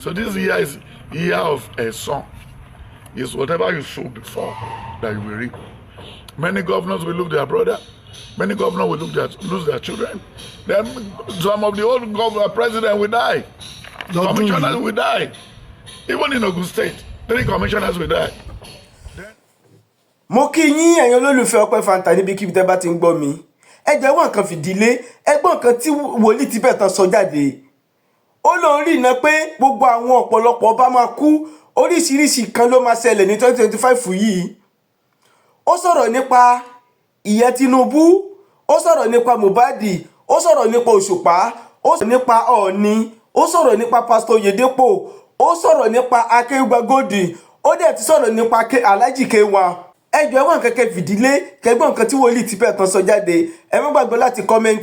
So this year is year of ẹ̀san. Is whatever you sow before that you will reap. Many governors will lose their brother. Many governors will lose their children. Then some of the old governor president will die. Lọ́dún Commissioners yìí will die. Even in Ogun State, three commissioners will die. Mo kí yín, ẹ̀yin olólùfẹ́ Ọpẹ́ Fanta, níbikíbi tẹ́ bá ti ń gbọ́ mi. Ẹ jẹ́ wọ́n nǹkan fìdílé ẹgbọ́n nǹkan tí wòlíì Tibetan sọ jáde. Ó lóun rí iná pé gbogbo àwọn ọ̀pọ̀lọpọ̀ ọba máa kú, oríṣiríṣi kan ló máa ṣẹlẹ̀ ní 2025 yìí. Ó sọ̀rọ̀ nípa ìyẹn Tinubu, ó sọ̀rọ̀ nípa Mohbad, ó sọ̀rọ̀ nípa Òṣùpá, ó sọ̀rọ̀ nípa Ọ̀ọ̀ni, ó sọ̀rọ̀ nípa Pásítọ̀ Oyèdèpọ̀, ó sọ̀rọ̀ nípa Akéwùgbà, ó dẹ̀ ti sọ̀rọ̀ nípa Alhaji K1. Ẹ jọ̀ọ́, ẹ wá nǹkan kẹ́ fìdílé kẹgbọ́n nǹkan tí wòlíì Tibetan sọ jáde. Ẹ má gbàgbé láti comment,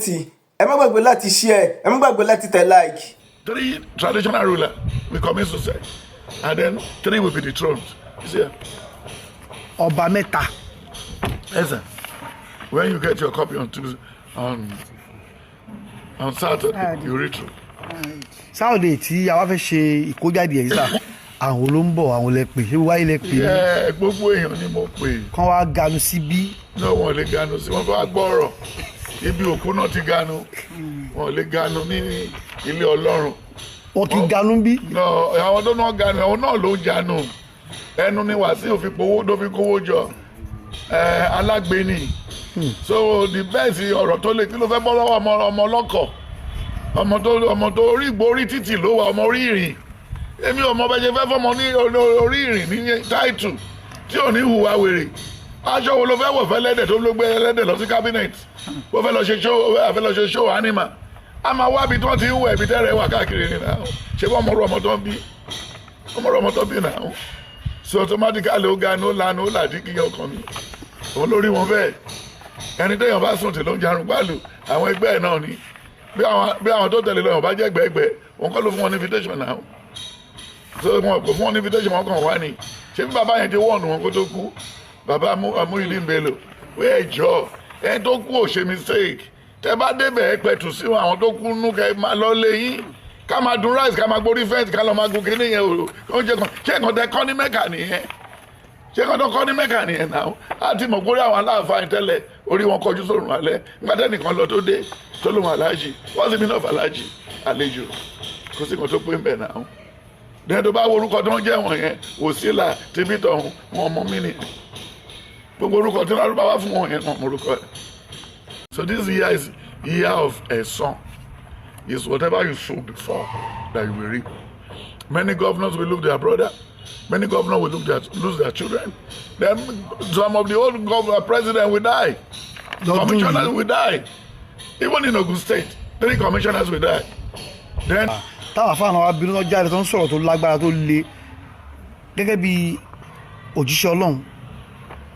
ẹ má gbàgbé láti share, ẹ má gbàgbé láti tẹ like. Three traditional rulers will commit suicide. And then three will be dethroned. You see? Ọba mẹ́ta. Yes, sir. When you get your copy on Tuesday, on Saturday, you read through. Saturday tí a wá fẹ́ ṣe ìkójáde ẹ̀ sà, àwọn ló ń bọ̀, àwọn lẹ pè, ṣé wáyé lẹ pè ní? Yeah, gbogbo èèyàn ni mo pè. Kán wá ganu síbí. Náà wọn lè ganu sí, wọn fẹ́ wá gbọ́rọ̀. Ibi òkú náà ti ganu. Wọn lè ganu ní ilé Ọlọ́run. Wọn kì í ganu bí. No, àwọn tó náà ganu, àwọn náà ló ń janu. Ẹnu ni Wàsíù fi powó tó fi kówó jọ. Ẹ alágbe ni. So the best ọ̀rọ̀ tó lè kí ló fẹ́ bọ́ lọ́wọ́ ọmọ ọlọ́kọ̀. Ọmọ tó orí ìgbó orí títì ló wà, ọmọ orí ìrìn. Èmi ò mọ bẹ́ẹ̀ ṣe fẹ́ fọmọ ní orí ìrìn ní táìtù tí ò ní hùwà wèrè. Aṣọ wo ló fẹ́ wọ̀ fẹ́ lẹ́dẹ̀ tó ló gbé ẹlẹ́dẹ̀ lọ sí cabinet? Ó fẹ́ lọ ṣe show, ó fẹ́ lọ ṣe show animal. A máa wá ibi tí wọ́n ti ń wẹ̀, ibi tẹ́rẹ̀ wà káàkiri ni náà. Ṣé wọ́n mọ̀rọ̀ ọmọ tó ń bí? Ọmọ ọmọ tó bí náà. So automatically ó ga ní ó lanu ó làdí kí ọkàn mi. Òun lórí wọn bẹ́ẹ̀. Ẹni téèyàn bá sùn tí ló ń jarun pálù, àwọn ẹgbẹ́ ẹ̀ náà ni. Bí àwọn tó tẹ̀lé lọ́yàn bá jẹ́ gbẹ́gbẹ́, òun kọ́ ló fún wọn ní invitation náà. So wọn kò fún wọn ní invitation, wọn kàn wá ni. Ṣé bí bàbá yẹn ti wọ́ọ̀nù wọn kó tó kú? Bàbá Muyideen Bello, wíwẹ̀ jọ ẹni tó kú ò ṣe mistake. Tẹ bá débẹ̀, ẹ pẹ̀tù sí wọn, àwọn tó kú nú kẹ máa lọ lé yín. Ká máa dun rice, ká máa gborí fence, ká lọ máa gun kíní yẹn o. Oúnjẹ kan ṣé nǹkan tẹ kọ́ ní Mẹ́kà nìyẹn? Ṣé nǹkan tó kọ́ ní Mẹ́kà nìyẹn náà? Á ti mọ̀ pórí àwọn aláàfáà tẹ́lẹ̀, orí wọn kọjú sórùn alẹ́. Nígbà tẹ́nìkan lọ tó dé tó lóun aláàjì, wọ́n sì mí náà fàlájì àlejò, kò sí nǹkan tó pé ń bẹ̀ náà. Dẹ́n tó bá wo orúkọ tó ń jẹ́ wọ̀nyẹn, wòsílà tìbí tọ̀hún, wọn mọ mí ni. Gbogbo orúkọ tí wọn bá wá fún wọn yẹn, wọn mọ orúkọ ẹ̀. So this year is year of ẹ̀san. Is whatever you sow before that you will reap. Many governors will lose their brother. Many governors will lose their children. Then some of the old governor president will die. Lọ́dún Commissioners yìí. will die. Even in Ogun State, three commissioners will die. Then Táwọn afáàná wa bínú tó jáde, tó ń sọ̀rọ̀ tó lágbára, tó le gẹ́gẹ́ bí òjíṣẹ́ Ọlọ́run,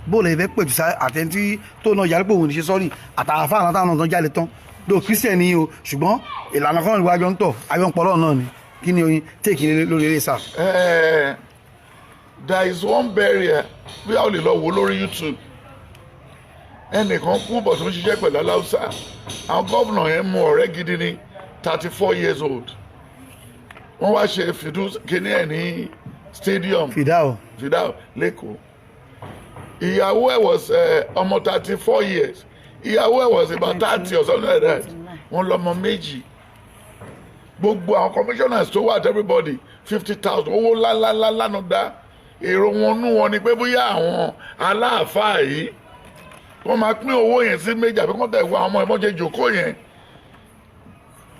bóòlù ẹ fẹ́ pẹ̀tù sá àtẹ̀ntí tó náà yarí pé òun ní ṣe sọ́ọ̀rì, àtàwọn afáàná táwọn náà tó jáde tán ló Christian ni o, ṣùgbọ́n ìlànà kan ìwà àjọ ń tọ̀, àjọ ń pọ̀ náà ni. Kí ni oyin téèkì lórí eré sá? There is one burial bí a ò lè lọ wò lórí YouTube. Ẹnìkan kú bọ̀ tó ń ṣiṣẹ́ pẹ̀lú aláùsá. Àwọn gómìnà yẹn mú ọ̀rẹ́ gidi ní 34 years old. Wọ́n wá ṣe fìdú kíní ẹ̀ ní stadium. Fìdáò. Fìdáò lẹ́kọ̀ọ́. Ìyàwó ẹ̀ was ọmọ 34 years. Ìyàwó ẹ̀ was about 30 or something like that. Wọ́n lọ́mọ méjì. Gbogbo àwọn commissioners tó wà at everybody 50,000, owó ńláńláńlá lánàá dá. Èrò wọn nú wọn ni pé bóyá àwọn aláàfáà yìí, wọ́n máa pín owó yẹn sí méjì, àbí kọ́ńtà ìwọ àwọn ọmọ ìbọn ṣe jòkó yẹn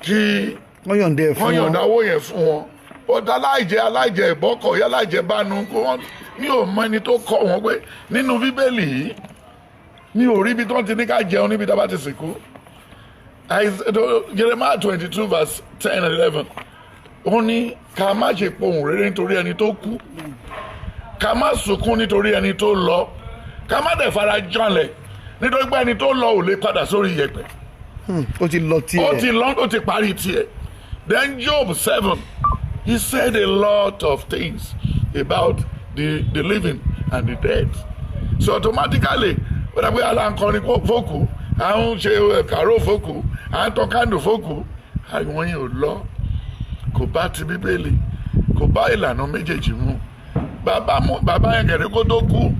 kí Wọ́n yọ̀ǹda ẹ̀ fún wọ́n wọn. Yọ̀ǹda owó yẹn fún wọn. Ó dá aláìjẹ aláìjẹ ìbọ́kọ̀ yá aláìjẹ bánu kó wọ́n mi ò mọ ẹni tó kọ́ wọn pé nínú Bíbélì yìí mi ò rí ibi tí wọ́n ti ní ká jẹun níbi tá a bá ti sìnkú. Jeremiah 22 verse 10 and 11, ó ní ká má ṣe pohùn réré nítorí ẹni tó kú, ká má sunkún nítorí ẹni tó lọ, ká má dẹ̀ fara janlẹ̀ nítorí pé ẹni tó lọ ò lè padà sórí iyẹ̀pẹ̀. Ó ti lọ tiẹ̀. Ó ti lọ, ó ti parí tiẹ̀. Then Job 7, he said a lot of things about the living and the dead. So automatically, ó dàgbé aláǹkọrin fókù, à ń ṣe kàró fókù, à ń tọ́ kándù fókù, àwọn yẹn ò lọ, kò bá ti Bíbélì. Kò bá ìlànà méjèèjì mu. Bàbá mú bàbá yẹn kẹ̀rẹ́ kó tó kú,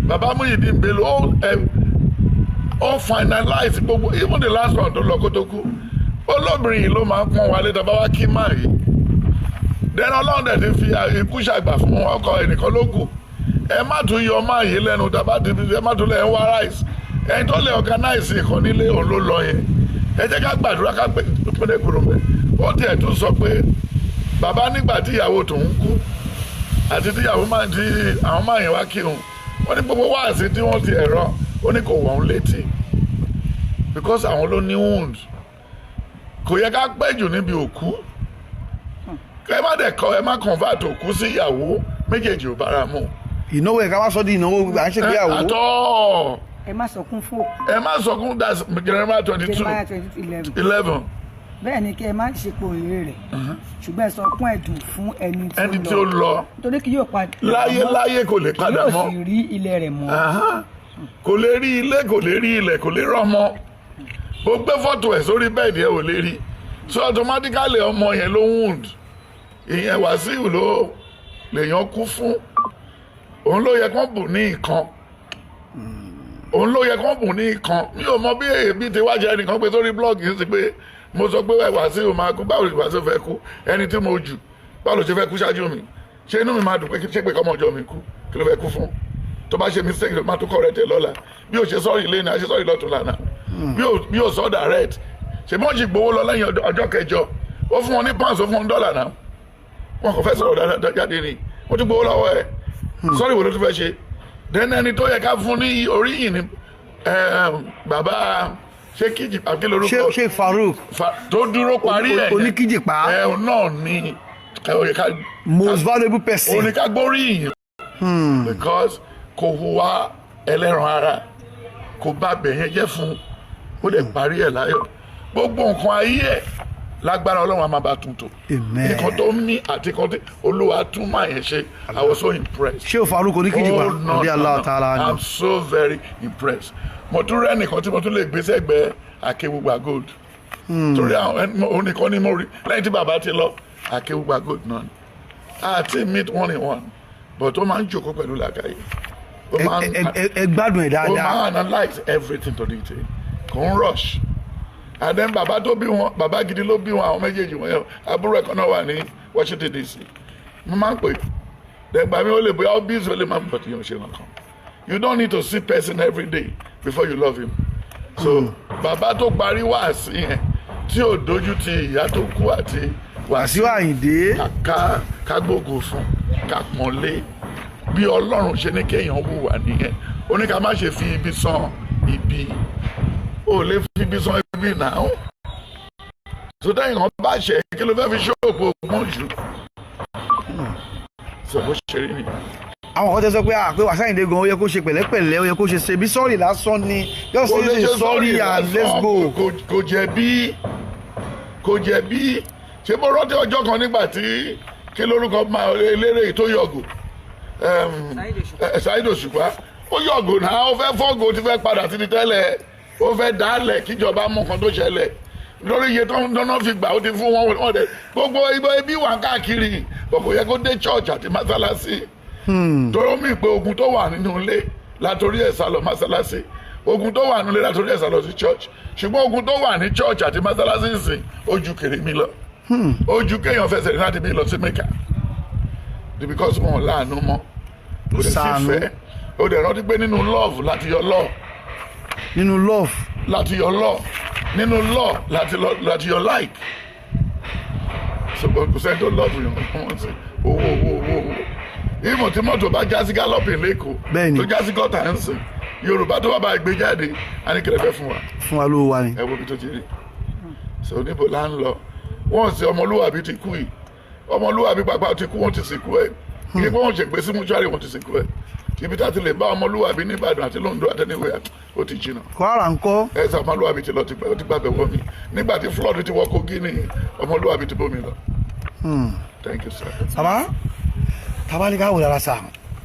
bàbá Muyideen Bello, ó ẹ ó finalize gbogbo, even the last one tó lọ kó tó kú. Olóbìnrin yìí ló máa ń pọ́n wálé tá a bá wá kí máa yìí. Then Ọlọ́run dẹ̀ ti fi ikú ṣàgbà fún ọkọ ẹnìkan ló kù. Ẹ má tún yọ máa yìí lẹ́nu tàbá ti ẹ má tún lẹ̀ ń wá rice. Ẹni tó lè organize ìkan nílé, òun ló lọ yẹn. Ẹ jẹ́ ká gbàdúrà, ká pé kúrò mẹ́. Ó tiẹ̀ tún sọ pé bàbá, nígbà tí ìyàwó tòun kú àti tíyàwó máa ti àwọn máa yẹn wá kí òun, wọ́n ní gbogbo wáàsí tí wọ́n ti ẹ̀rọ, ó ní kò wọ́n létí because àwọn ló ní wound. Kò yẹ ká pẹ́ jù níbi òkú. Ẹ má dẹ̀ kọ́, ẹ má convert òkú sí ìyàwó. Méjèèjì ò bára mu. Ìnáwó ẹ̀, ká wá sọ di ìnáwó à ń ṣègbéyàwó. Àtọ́. Ẹ má sọkún fún òkú. Ẹ má sọkún. That's Jeremiah 22 Jeremiah 22:11. 11. Bẹ́ẹ̀ ni kí ẹ má ṣe po èrè rẹ̀, ṣùgbọ́n ẹ sọkún ẹ̀dùn fún ẹni ẹni tí ó lọ, nítorí kì yóò padà láyé mọ́, láyé kò lè kì padà yóò mọ́. sì rí ilẹ̀ rẹ̀ mọ́. Aha. Kò lè rí ilé, kò lè rí ilẹ̀, kò lè rọ́mọ. Bó gbé fọ́tò ẹ̀ sórí bed ẹ̀, ò lè rí. So automatically, ọmọ yẹn ló wound. Ìyẹn Wàsíù ló lèèyàn kú fún. Òun ló yẹ kán bù ní nǹkan, òun ló yẹ kán bù ní nǹkan. Mi ò mọ bí èébì tí wájú ẹnìkan pé sórí blog yìí sí pé mo sọ pé Wàsíù máa kú. Báwo ni Wàsíù fẹ́ kú? Ẹni tí mo jù, báwo ló ṣe fẹ́ kú ṣáájú mi? Ṣé inú mi máa dùn pé ṣé pé kọ́mọ ọjọ́ mi kú? Kí ló fẹ́ kú fún? Tó bá ṣe mistake, ló máa tún correct ẹ̀ lọ́la. Bí o ṣe sorry lẹ́nu, a ṣe sorry lọ́tún lánàá. Bí o sọ direct, ṣe bí wọ́n ṣì gbowó lọ lẹ́yìn ọjọ́ kẹjọ. Ó fún wọn ní pounds, ó fún wọn ní dọ́là náà. Wọn kò fẹ́ sọ̀rọ̀ dáadáa jáde ni. Wọ́n tún gbowó lọ́wọ́ ẹ̀. Sorry wo ló tún fẹ́ ṣe? Then ẹni tó yẹ ká fún ní oríyìn ni bàbá ṣé kíjì àbí lórúkọ? Ṣé Farouk. Tó dúró parí ẹ̀. Oníkíjìpá. Ẹ̀ náà ni ẹ̀ ó yẹ ká Most valuable person. Òní ká gbóríyìn because kò hùwà ẹlẹ́ran ara, kò bá bẹ̀yẹn jẹ́ fún ó dẹ̀ parí ẹ̀ láyọ̀. Gbogbo nǹkan ayé ẹ̀, lágbára Ọlọ́run, a máa bá tún tò. Amen. Nǹkan tó ń mí àti nǹkan tí Olúwa tún máa yẹn ṣe, I was so impressed. Ṣé Farouk oníkíjìpá. Oh, no, ọdí no, Allah no. ta'ala ni. I'm so very impressed. Mo tún rẹ́ nìkan tí mo tún lè gbé sẹ́gbẹ̀ẹ́ Akéwùgbà Gold, torí àwọn òun nìkan ni mo rí lẹ́yìn tí bàbá ti lọ. Akéwùgbà Gold náà ni àti meet one in one, but ó máa ń jókòó pẹ̀lú làákàyè. Ó máa ń Ẹ gbádùn ẹ ó dáadáa. máa ń analyse everything to detail, kò ń rush. And then bàbá tó bí wọn, bàbá gidi ló bí wọn, àwọn méjèèjì wọn yẹn. Àbúrò ẹ̀kan náà wà ní Washington DC. Mo máa ń pè dẹ̀gbà mi, ó lè bóyá ó busy, ó lè máa bọ̀ tí yóò ṣe nǹkan. You don't need to see person every day before you love him. So bàbá tó parí wáàsí yẹn, tí ò dojú ti ìyá tó kú àti Wàsíù Àyìndé. Ká gbógun fún, ká pọ́nlé. Bí Ọlọ́run ṣe ní kéèyàn hùwà nìyẹn. Ó ní ká má ṣe fi ibi san ibi. Ó lè fi ibi san ibi náà. So tẹ́yìn kan bá ṣe, kí ló fẹ́ fi ṣóòpù ògbọ́n jù sọ? Bó ṣe rí nìyẹn. Àwọn kan tẹ sọ pé ah, pé Wàsíù Àyìndé gan, ó yẹ kó ṣe pẹ̀lẹ́pẹ̀lẹ́, ó yẹ kó ṣe ṣe bí sorry lásán ni, just Kò lè say ṣe sorry and let's go. Kò jẹ̀bi, kò jẹ̀bi. Ṣé mo rántí ọjọ́ kan nígbà tí, kí lórúkọ máa eléré tó yọ̀gò, Saheed Òṣùpá, ó yọ̀gò náà, ó fẹ́ fọ́gò, tí fẹ́ padà sí ti tẹ́lẹ̀, ó fẹ́ dálẹ̀ kíjọba mú nǹkan tó ṣẹlẹ̀ lórí iye tó ń dáná fi gbà. Ó ti fún wọn, wọn dẹ gbogbo ibi wà káàkiri. Kò yẹ kó dé church àti mọ́sálásí, torí ó mì pé ogun tó wà nínú ilé látòrí ẹ̀ sálọ mọ́sálásí, ogun tó wà nínú ilé látòrí ẹ̀ sálọ sí church. Ṣùgbọ́n ogun tó wà ní church àti mọ́sálásí ìsìn, ó ju kèrè mi lọ, ó ju kéèyàn fẹsẹ̀ rìn láti bí lọ sí Mẹ́kà, because wọn ò láàánú mọ́, kò dẹ̀ sí Ṣàánú. fẹ́. Ó dẹ̀ rántí pé nínú love láti yọ love. Nínú love. Láti yọ love, nínú love láti lọ láti yọ like. So kò sẹ́ni tó love yàn wọ́n sí. Owó, owó, owó, owó. Ìmọ̀ tí mọ́tò bá já sí galloping lẹ́kọ̀ọ́, Bẹ́ẹ̀ni. tó já sí gọ́tà ń sìn, Yorùbá tó bá bá gbé jáde á ní kílẹ̀ fẹ́ fún wa. Fún wa lówó wa ni. Ẹ wo ibi tó ti rí. So níbo là ń lọ? Wọ́n sì ọmọlúwàbí ti kú yìí. Ọmọlúwàbí pàpà ti kú, wọ́n ti sìnkú ẹ̀. Kí pé wọ́n ṣe gbé sí mortuary, wọ́n ti sìnkú ẹ̀. Ibi tá a ti lè bá ọmọlúwàbí ní Ìbàdàn àti Lóńdó àtẹniwé, ó ti jìnnà. Kwara ńkọ́? Ẹsẹ ọmọlúwàbí ti lọ, ti gbà, ó ti gbàgbé wọ mi. Nígbà tí flood ti wọ Kogi ní ọmọlúwàbí ti bómi lọ. Thank you, sir. Bàbá, tabalika wò lára sà.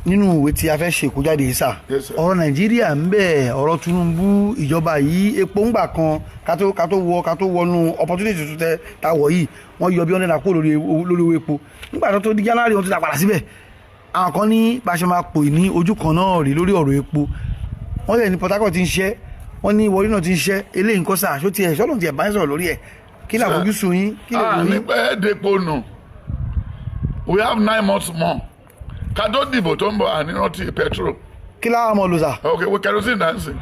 Nínú ìwé tí a fẹ́ ṣe ìkójáde yìí sà, Yes, sir. ọ̀rọ̀ Nàìjíríà ń bẹ, ọ̀rọ̀ Tinubu, ìjọba yìí, epo ń gbà kan ká tó wọnú opportunity tuntun tẹ ta wọ̀ yìí, wọ́n yọ bí wọ́n nẹ́ra kó lórí owó epo. Nígbà tó di January, wọ́n ti dá padà síbẹ̀. Àwọn kan ní bá a ṣe máa pò ní ojú kan náà rí lórí ọ̀rọ̀ epo. Wọ́n lè ní Port Harcourt ti ń ṣẹ́, wọ́n ní Warri náà ti ń ṣẹ́. Eléyìí nǹkan sà, ṣó tiẹ̀ ṣọ́nà tiẹ̀ bá ń sọ̀rọ̀ lórí ẹ̀? Kí ni àfojúsùn yín? Kí lè Ah, ròyìn? Nípa ẹ̀ẹ́dẹ́gbò nù, we have 9 months more ká tó dìbò tó ń bọ̀. Ànírántí petrol. Kí láwọn ọmọ lò sà? Ok, we kerosene dancing.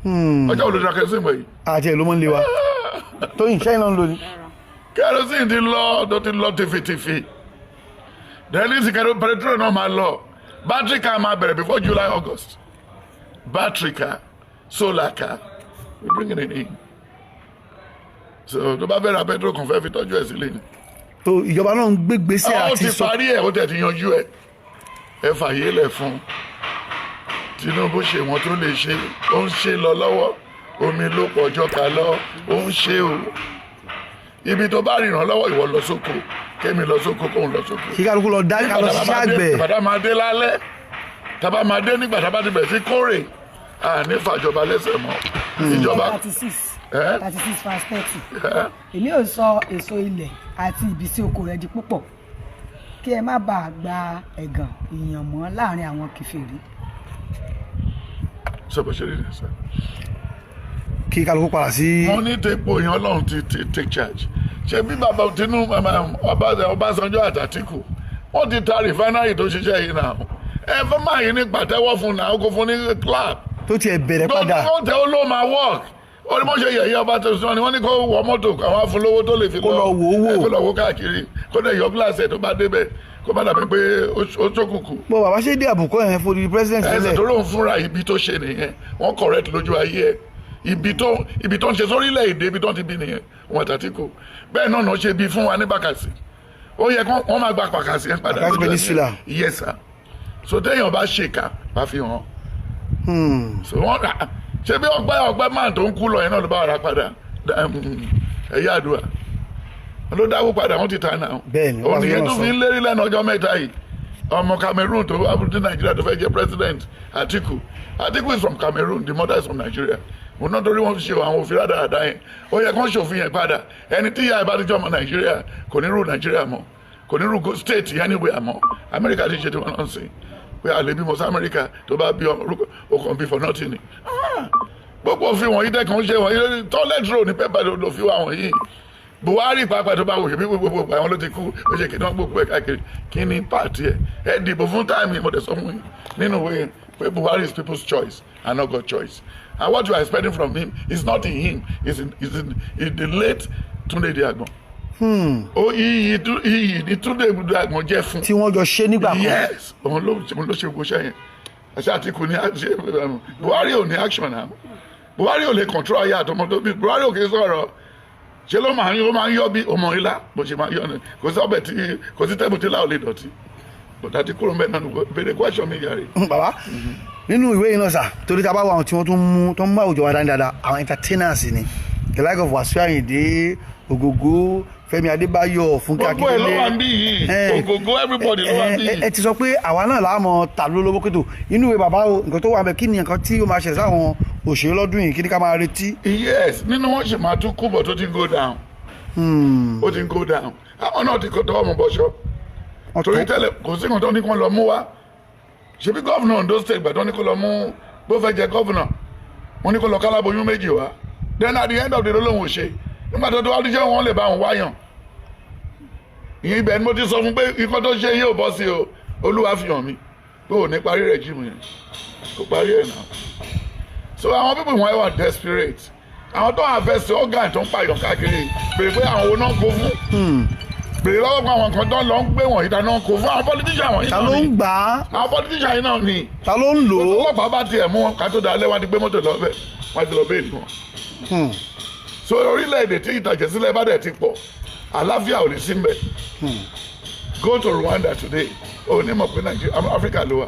Ọjọ́ wo ló ra kerosene wọ̀nyí? Àti ẹ̀ ló mọ́ ń lé wa. Tóyìn, sẹ́yìn náà ń lò ní. Kerosene ti lọ, tó ti lọ tìfìtìfì. Then this petrol náà máa lọ. Battery car máa bẹ̀rẹ̀ before July, August. Battery car, solar car, we bring it in. So tó bá fẹ́ ra petrol kan, fẹ́ fi tọ́jú ẹ̀ sílé ni. So ìjọba náà ń gbégbèsè Ó àti ti sọ. parí ẹ̀, ó tẹ̀ ti yanjú ẹ̀. Ẹ fàyè lẹ̀ fún Tinubu, ṣe wọn tó lè ṣe. Ó ń ṣe lọ lọ́wọ́, omi ló pọ̀jọ́ ká lọ, ó ń ṣe o. Ibi tó bá rìnrìn lọ́wọ́, ìwọ lọ sóko, kémi lọ sóko, kóun lọ sóko. Kí kálukú lọ dá, ká lọ ṣiṣẹ́ àgbẹ̀. Bàtà máa dé lálẹ́, tàbá máa dé nígbà tàbá ti bẹ̀rẹ̀ sí kórè, àní fàjọba lẹ́sẹ̀ mọ́ ìjọba. 36. Ẹ́? 36 verse 30. Ẹ́? Èmi ò sọ èso ilẹ̀ àti ìbísí oko rẹ̀ di púpọ̀, kí ẹ má bàa gba ẹ̀gàn ìyàn mọ́ láàrin àwọn kèfèrí. Sọ bó ṣe rí ni sọ. Kí kálukú padà sí. Wọ́n ní tepo yẹn, Ọlọ́run ti take charge. Ṣé bí bàbá Tinubu, Ọbásanjọ́ àtÀtìkù, wọ́n ti ta refinery tó ṣiṣẹ́ yìí náà. Ẹ fẹ́ máa yìí ní pàtẹ́wọ́ fún náà, kó fún ní clap. Tó tiẹ̀ bẹ̀rẹ̀ padà. Tó tẹ ó ló máa work. Ó ní wọ́n ṣe yẹ̀yẹ́ ọba tó sọ ni wọ́n ní kó wọ mọ́tò, àwọn afúnlówó tó lè fi Kó lọ wò ó wò. Ẹ, kó lọ wò káàkiri, kó dẹ̀ yọ gíláàsì ẹ̀ tó bá débẹ̀, kó má dàbí pé ó ṣókùnkùn. Bọ́ bàbá ṣe dé àbùkọ́ yẹn fún odidi president Ẹsẹ̀ sílẹ̀. tó lóun fúnra ibi tó ṣe nìyẹn, wọ́n correct lójú ayé ẹ̀. Ibi tó ń ṣe sórílẹ̀ èdè, ibi tó ń ti bí nìyẹn wọn àtàtìkù. Bẹ́ẹ̀ náà náà ṣe bí fún wa ní Bàkàsì. Ó yẹ kí wọ́n máa gba Bàkàsì yẹn padà Bakassi lójú ayé. Peninsula. Yes sir. So téèyàn bá ṣèkà, bá fi hàn. So wọ́n rà ṣé bí ọgbẹ́ ọgbẹ́ máa tó ń kú lọ yẹn náà ló bá wà rà padà. Ẹ̀yà àdúrà ló dáwó padà, wọ́n ti ta náà. Bẹ́ẹ̀ni, òun nìyẹn tó wọ́n sọ. fi ń lérí lẹ́nu ọjọ́ mẹ́ta yìí. Ọmọ Cameroon tó wá ní Nàìjíríà tó fẹ́ jẹ́ president, Atiku. Atiku is from Cameroon, the mother is from Nigeria. Òun náà, torí wọ́n fi ṣe àwọn òfin rádaràda yẹn, ó yẹ kó ṣòfin yẹn padà. Ẹni tí ìyá ẹ̀ bá ti jẹ́ ọmọ Nàìjíríà kò ní rule Nàìjíríà mọ́, kò ní rule state anywhere mọ́. Amẹ́ríkà ti ṣe tí wọ́n náà sìn pé àlè bímọ sí Amẹ́ríkà, tó bá bí ọmọ o kàn bí for nothing ni. Ah! Gbogbo òfin wọ̀nyí tẹ́kàn ṣe wọ̀nyí, toilet roll ní pépà ló fi wá wọ̀nyí. Buhari pàápàá, tó bá wò ṣe bí gbogbo àwọn ló ti kú, ó ṣe kí ni wọ́n gbogbo ẹ̀ káàkiri. Kí ni pàtì ẹ̀? Ẹ dìbò fún time. Mo dẹ̀ sọ fún yín nínú ìwé yẹn pé Buhari is people's choice and not God choice, and what you are expecting from him is not in him, is in the late Túndé Idiagbon. Ó iyì ní Túndé Idiagbon jẹ́ fún. Tí wọ́n jọ ṣe nígbà kan. Yes, òun ló ṣe gbogbo iṣẹ́ yẹn. Àṣà Àtìkù ní ṣe. Buhari ò ní action náà. Buhari ò lè control ayé àtọmọ tó bí. Buhari ò kì í sọ̀rọ̀. Ṣe ló máa ń ó máa ń yọ bí ọmọ ilá bó ṣe máa ń yọ ni. Kò sí ọbẹ̀ tí kò sí table tí láò lè dọ̀tí. Bọ̀dá ti kúrò mẹ́rin náà, béèrè question mi yàrá. Bàbá, nínú ìwé yìí náà sà, torí tá a bá wọ àwọn tí wọ́n tún mú tó ń mú àwùjọ wa dání dáadáa, àwọn entertainers ni, the like of Wasiu Ayinde, Ògògó, Fẹ́mi Adébáyọ̀, Fúnkẹ́ Gbogbo ẹ̀ ló wà ń bí yìí. Eh, Ògògó, everybody ló wà ń bí yìí. Ẹ ti sọ pé àwa náà là á mọ ta ló lówó kótó inú ìwé bàbá o. Nǹkan tó wà bẹ, kí ni nǹkan tí ó máa ṣẹlẹ̀ sáwọn òṣèré lọ́dún yìí? Kí ni ká máa retí? Yes, nínú wọn ṣe máa tún kú bọ̀ tó ti ń go down. Ó ti ń go down. Àwọn náà ti kó tọwọ́ mọ̀ bọ́ṣọ́. Wọ́n Torí tó tẹ́lẹ̀, kò sí nǹkan tó ní kó lọ mú wá. Ṣebí governor Ondo State, gbàdán ní kó lọ mú bó fẹ́ jẹ governor, wọ́n ní kó lọ káláboyún méjì wá. Then at the end of the day, lóun ò ṣe. Nígbà tó tó wá díjẹ́, wọn lè bá òun wáyàn. Ìyẹn ibẹ̀ ni mo ti sọ fún pé ikọ́ tó ṣe yóò bọ́ sí o. Olúwa fi hàn mí pé ò ní parí regime yẹn, kò parí ẹ̀ náà. So àwọn people wọn wà desperate. Àwọn tó harvest organ, tó ń pààyàn káàkiri, bèrè pé àwọn wo náà kó fún. Bèrè lọ́wọ́ pé àwọn kan tó ń lọ ń gbé wọ̀nyí, ta náà kó fún? Àwọn politician wọ̀nyí Ta náà ló ń ni. gbà á? Àwọn politician yìí náà ni. Ta ló ń lò ó? Ọlọ́pàá bá tiẹ̀ mú wọn, ká tó dalẹ̀, wọn ti gbé mọ́tò lọ bẹ́ẹ̀, wọ́n ti lọ bail wọn. So orílẹ̀-èdè tí ìtàjẹ̀sílẹ̀ bá dẹ̀ ti pọ̀, àlàáfíà ò ní sí mbẹ̀. Go to Rwanda today, ó ní mọ̀ pé Nigeria, Africa ló wà.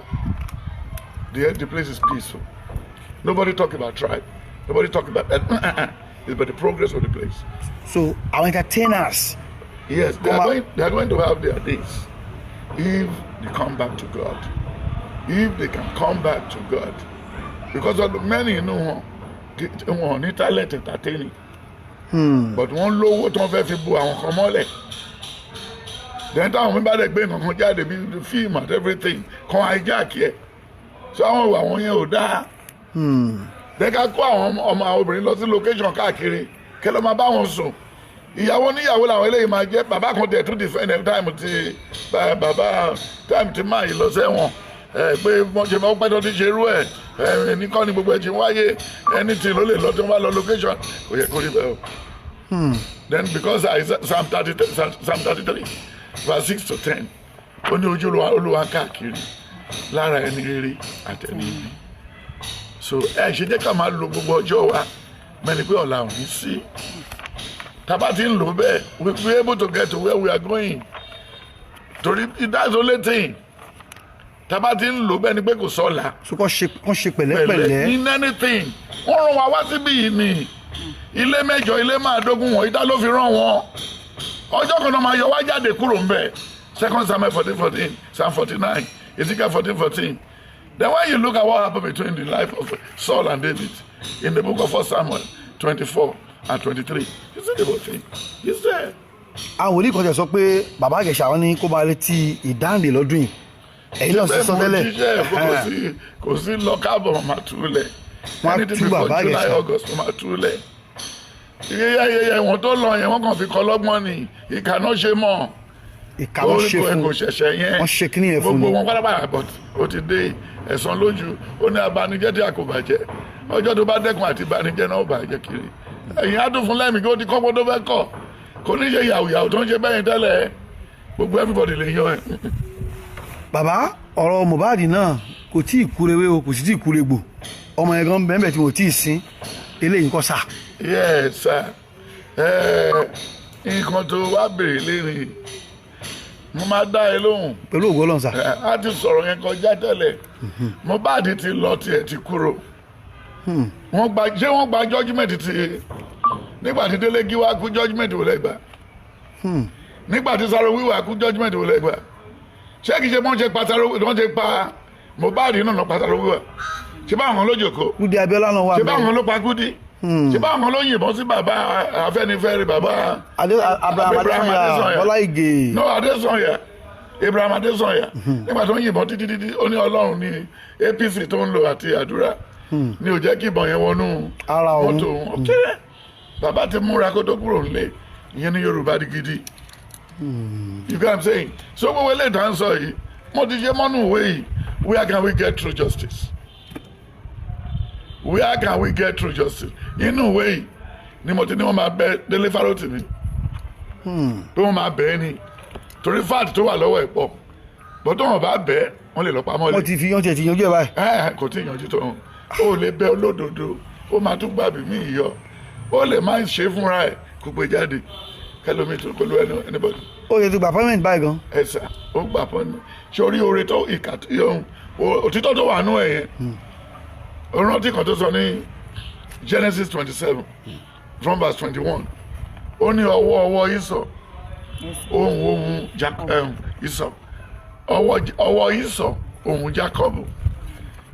The place is peaceful. Nobody talk about tribe, nobody talk about, it's about the progress of the place. So àwọn entertainers. Yes, they Come are on. going they are going to have their days if they come back to God. If they can come back to God, because of the many inú wọn, wọn ò ní talent entertaining, but wọ́n lówó tí wọ́n fẹ́ fi bu àwọn kan mọ́lẹ̀. Then táwọn mi bá dẹ̀ gbé nǹkan kan jáde bí fíìmù and everything kan, hijack ẹ̀. So àwọn ìwà wọn yẹn ò dáa. Then ká kó àwọn ọmọ àwọn obìnrin lọ sí location káàkiri, kí ló máa bá wọn sùn. Ìyàwó níyàwó làwọn eléyìí máa jẹ́. Bàbá kan tẹ̀ tún defend ẹ̀ time ti bàbá, time ti máa yìí lọ sẹ́wọ̀n ẹ, pé wọ́n ṣe máa ń pẹ́ tó ti ṣe irú ẹ̀ ẹ ní kọ́ ni gbogbo ẹ̀ ti wáyé. Anything ló lè lọ tí wọ́n bá lọ location. Kò yẹ kó rí bẹ́ẹ̀ o. Then because I Psalm 33 verse 6 to 10, ó ní ojú Olúwa káàkiri lára ẹni rere àtẹni ibi. So ẹ ṣe jẹ́ ká máa lo gbogbo ọjọ́ wa mẹ́ni pé ọ̀la ò ní sí. Tá bá ti ń lò bẹ́ẹ̀, we be able to get to where we are going, torí that's the only thing. Tá bá ti ń lò bẹ́ẹ̀ ni pé kò sọ́la. So kọ́ ṣe pẹ̀lẹ́pẹ̀lẹ́. In anything. Wọ́n rán wa wá síbí yìí ni ilé mẹ́jọ, ilé máàdógún wọ̀nyí dá ló fi rán wọn. Ọjọ́ kan náà máa yọ wá jáde kúrò ń bẹ̀. Second Samuel 14:14, Psalm 49, Ezekiel 14:14. Then when you look at what happened between the life of Saul and David in the book of First Samuel 24 and 23, you see the whole thing. It's there. Àwọn wòlíì kan tẹ̀ sọ pé Bàbá Ìjẹ̀ṣà, wọn ní kó máa retí ìdáǹdè lọ́dún yìí. Ẹ̀yin náà sì sọ tẹ́lẹ̀. Mo jíṣẹ́ fún kò sí lọ káàbọ̀, máa túlẹ̀. Wọ́n á Anything tú before Bàbá July, Ìjẹ̀ṣà. August, máa túlẹ̀. Iye ìwọ̀n tó lọ yẹn, wọ́n kàn fi kọ́ lọ́gbọ́n ni. Ìkà náà ṣe mọ́. Ìka wọn ṣe fún Kò ṣẹ̀ṣẹ̀ yẹn. Wọ́n ṣe kíní yẹn fún Gbogbo ni. wọn pátápátá, but ó ti dé ẹ̀san lójú. Ó ní abanijẹ́ tí a kò bàjẹ́. Ọjọ́ tó bá dẹ́kun àti ìbànújẹ́ náà, ó bàjẹ́ kiri. Ẹ̀yìn á tún fún lẹ́mìí kí ó ti kọ́kọ́ tó fẹ́ kọ̀. Kò ní ṣe yàwùyàwù tó ń ṣe bẹ́yìn tẹ́lẹ̀. Gbogbo everybody lè yan ẹ̀. Bàbá, ọ̀rọ̀ Mohbad náà kò tí ì kúrewé o, kò sì tí ì kúregbò. Ọmọ yẹn gan bẹ́ẹ̀ tí mo tí ì sin eléyìí kọ́ sà. Yes sir. Nǹkan tó wá béèrè léèrè, mo máa dá ẹ lóhùn. Pẹ̀lú ògo Ọlọ́run, sà. A ti sọ̀rọ̀ yẹn kọjá tẹ́lẹ̀. Mohbad ti lọ, tiẹ̀ ti kúrò. Wọ́n gba, ṣé wọ́n gba judgement ti nígbà tí Délé Gíwá kú? Judgement wò lẹ́gbàá nígbà tí Sáró Wíwà kú? Judgement wò lẹ́gbàá? Ṣé kìí ṣe wọ́n ṣe pa Sáró, wọ́n ṣe pa Mohbad náà lọ pa Sáró Wíwà? Ṣé báwọn ló jòkó? Kúdí Abíọ́lá náà wà. Ṣé báwọn ló pa Kúdí? Ṣé báwọn ló yìnbọn sí bàbá Afẹ́nifẹ́re, bàbá Adé Abraham Abraham Adesanya? Adesanya. Bọ́lá Ìgè. No, Adesanya, Abraham Adesanya. Nígbà tó ń yìnbọn títí títí, ó ní Ọlọ́run ní APC tó ń lò àti àdúrà ní ò jẹ́ kí ìbọn yẹn wọnú Ara òun. mọ́tò òun. Ok, bàbá ti múra kó tó kúrò nílé. Ìyẹn ní Yorùbá di gidi. You get what I'm saying? So gbogbo eléyìí tá à ń sọ yìí, mo ti ṣe mọ́nú ìwé yìí. Where can we get true justice? Where can we get true justice? Inú ìwé yìí ni mo ti ní wọ́n máa bẹ Délé Fárótìmí, pé wọ́n máa bẹ́ẹ̀ ni, torí fact tó wà lọ́wọ́ ẹ̀ pọ̀ bọ́. Tó wọn bá bẹ́ẹ̀, wọ́n lè lọ pamọ́ lé. Wọ́n ti fi wọ́n ti yanjú ẹ̀ báyìí. Ẹ kò tí ì yanjú tó hàn. Ó lè bẹ olódodo, ó máa tún gbàbí mí yọ. Ó lè má ṣe fúnra ẹ̀ kó gbé jáde, kẹlómi tó kó ló ẹnu anybody. Ó yẹ ti gba appointment báyìí gan. Ẹ sà, ó gbà pọ́n ní ṣé orí oore tó ìkà òtítọ́ tó wà nú ẹ̀ yẹn. Ó rántí kan tó sọ ní Genesis 27 from verse 21. Ó ní ọwọ́ Ísọ̀, ohun Ísọ̀, ọwọ́ Ísọ̀, ohun Jacob.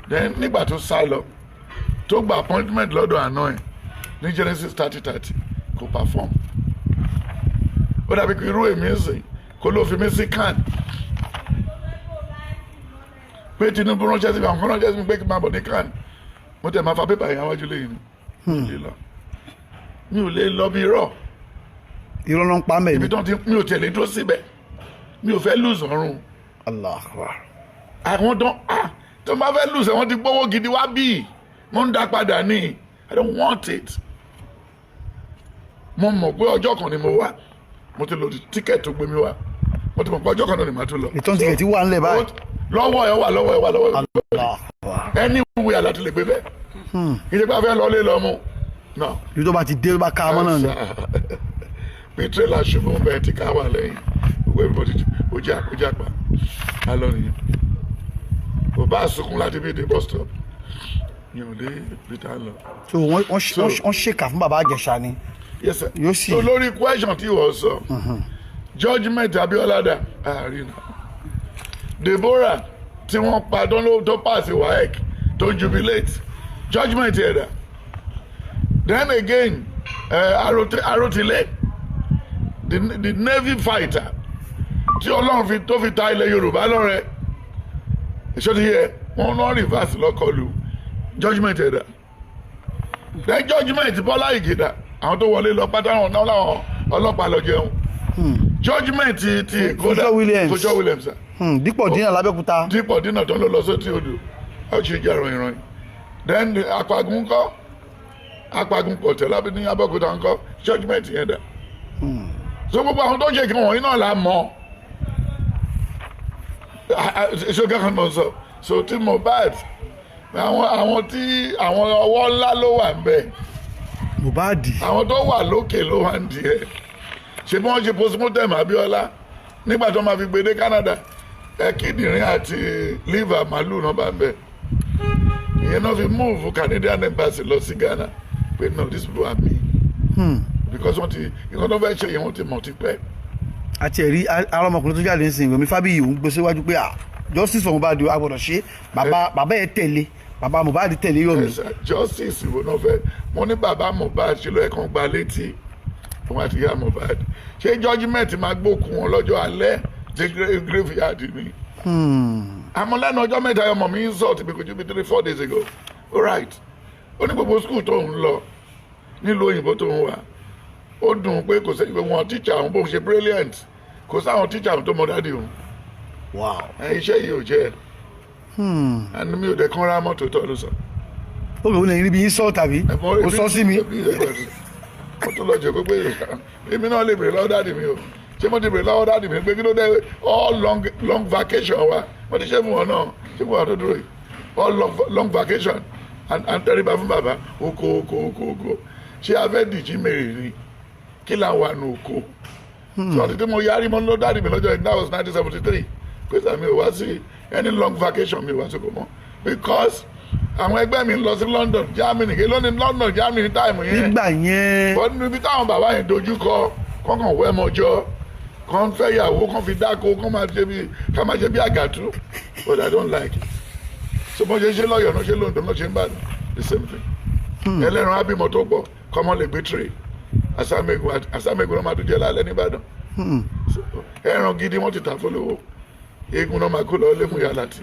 Then nígbà tó sá lọ, tó gba appointment lọ́dọ̀ àná ẹ̀ ní Genesis 30:30, kò perform. Ó dàbí pé irú èmi ń sìn kó ló fi mí sí CAN, pé Tinubu ránṣẹ́ sí mi, àwọn kan ránṣẹ́ sí mi pé kí n máa bọ̀ ní CAN. Mo tẹ̀ máa fa pépà yẹn wájú lẹ́yìn ni. Mi ò lè lọ, mi ò lè lọ bí irọ́. Irọ́ ló ń pa mẹ́rin. Ibi tó ti mi ò tẹ̀lé tó síbẹ̀, mi ò fẹ́ lose ọ̀run. Allah Akbar. Àwọn tó ah tó bá fẹ́ lose, wọ́n ti gbówó gidi wá bí mo ń dá padà ní. I don't want it. Mo mọ̀ pé ọjọ́ kan ni mo wá. Mo ti lò ticket tó gbé mi wá. Mo ti mọ̀ pé ọjọ́ kan náà ni màá tún lọ. Return ticket wà ńlẹ̀ báyìí. Lọ́wọ́ ẹ̀ wà, lọ́wọ́ ẹ̀ wà, lọ́wọ́ ẹ̀. Allah Akbar. Anywhere láti lè gbé bẹ́ẹ̀. Kì í ṣe pé a fẹ́ lọ lé lọ mú no. Ibi tó bá ti dé, tó bá ká a mọ́ náà ni. Pé tírélà ṣubú bẹ́ẹ̀ tí ká wà lẹ́yìn gbogbo everybody, ó já pa á lọ nìyẹn. Kò bá sunkún láti bí dé bus stop, mi ò dé ibi tá a lọ. So wọ́n ṣèkà fún Bàbá Ìjẹ̀ṣà ni. Yes sir. Yóò sì- So lórí question tí ìwọ sọ, judgement Abiola dà àárín náà, Deborah. tí wọ́n pa tó ló tó pass WAEC tó jubilate, judgement yẹn dà? Then again, Arotile, the navy fighter tí Ọlọ́run fi tó fi ta ilẹ̀ Yorùbá lọ́rẹ, ìṣòtí yẹ wọ́n náà reverse lọ́kọlù, judgement yẹn dà? Then judgement Bọ́lá Ìgè, àwọn tó wọlé lọ pátá wọn náà láwọn ọlọ́pàá lọ jẹun, judgement ti Èkó dà? Fúnṣọ́ Williams. Fúnṣọ́ Williams sir. Dípò dínà lábẹ́òkúta. Dípò dínà tó ń lọ sóti odò, ó ṣe jẹ́ ìròyìn. Then Apagun ńkọ́? Apagun pọ̀tẹ́ lábẹ́ ní Abẹ́òkúta ńkọ́? Judgement yẹn dà? So gbogbo àwọn tó ṣe kí wọ̀nyí náà la mọ̀. Ṣé kẹ́kọ̀ọ́ náà sọ so tí Mohbad, àwọn tí àwọn ọwọ́ ńlá ló wà ń bẹ̀. Mohbad. Àwọn tó wà lókè ló wà ń di ẹ̀. Ṣe bí wọ́n ṣe postmortem Abíọ́lá nígbà tó máa fi gbé dé Canada, ẹ kíndìnrín àti liver màálù náà bá ń bẹ̀. Ìyẹn náà fi move Canadian embassy lọ sí Ghana pé no, these people are me, because wọ́n ti nǹkan tó fẹ́ ṣe yẹn, wọ́n ti mọ̀ tipẹ́. Àti ẹ̀rí ara ọmọkùnrin tó jáde ń sìn, Yomi Fabiyi, òun gbé síwájú pé ah, justice for Mohbad, a gbọ́dọ̀ ṣe. Bàbá ẹ̀ tẹ̀lé, bàbá Mohbad tẹ̀lé Yomi. Yes, justice wo náà fẹ́? Mo ní bàbá Mohbad ṣe ló yẹ kán gba létí, òun àti ìyá Mohbad. Ṣé judgement máa gbókun wọn lọ́jọ́ alẹ́ ṣe graveyard ni? Àmọ́ lẹ́nu ọjọ́ 3, ọmọ mi ń sọ tìbí kojú bí 3-4 days ago, all right, ó ní gbogbo school tó ń lọ nílùú òyìnbó tó ń wà, ó dùn ún pé kò sẹ́yìn pé wọn teacher àwọn bóun ṣe brilliant, kò sáwọn teacher àwọn tó mọ daddy òun. Ẹ, iṣẹ́ yìí ò jẹ́ ẹ̀ and mi ò dẹ̀ kán rá mọ́tò tó ló sọ. Ó bẹ̀rù lẹ́yìn níbi yín sọ tàbí ó sọ sí mi. Mo tún lọ jẹ pé èmi náà lè bèrè lọ́wọ́ daddy mi o. Ṣé mo ti bèrè lọ́wọ́ daddy mi pé kí ló dé all long long vacation wa mo ti ṣe fún wọn náà, ṣé fún wọn tó dúró yìí, all long long vacation and tẹríba fún bàbá oko oko oko oko, ṣé a fẹ́ dìjí mèrè ni? Kí là ń wà nù oko? So àti tí mo yarí mo lọ daddy mi lọ́jọ́ yìí, that was 1973, pé sàmì ò wá sí any long vacation, mi ò wá sí kò mọ́, because àwọn ẹgbẹ́ mi ń lọ sí London, Germany. Kí ló ní London, Germany time yẹn? Nígbà yẹn. Wọ́n níbi táwọn bàbá yẹn dojú kọ, kọ́kàn wẹ́ mọ́jọ́ kàn fẹ́ yàwó, kàn fi dáko, kàn máa ṣe bí kàn máa ṣe bí àgàtú. But I don't like it. So bọ́n ṣe ṣe lọ́yọ̀ọ́ náà, ṣe lóńdó náà, ṣe ń bàdàn, the same thing. Ẹlẹ́ran ábímọ tó pọ̀ kọ́mọ lè gbé tray. Àsámẹ́gun àsámẹ́gun náà máa tún jẹ́ lálẹ́ nìbàdàn. So, ẹran gidi wọ́n ti tà fọlọ́wọ́, eégún náà máa kó lọ lẹ́mú yàrá tí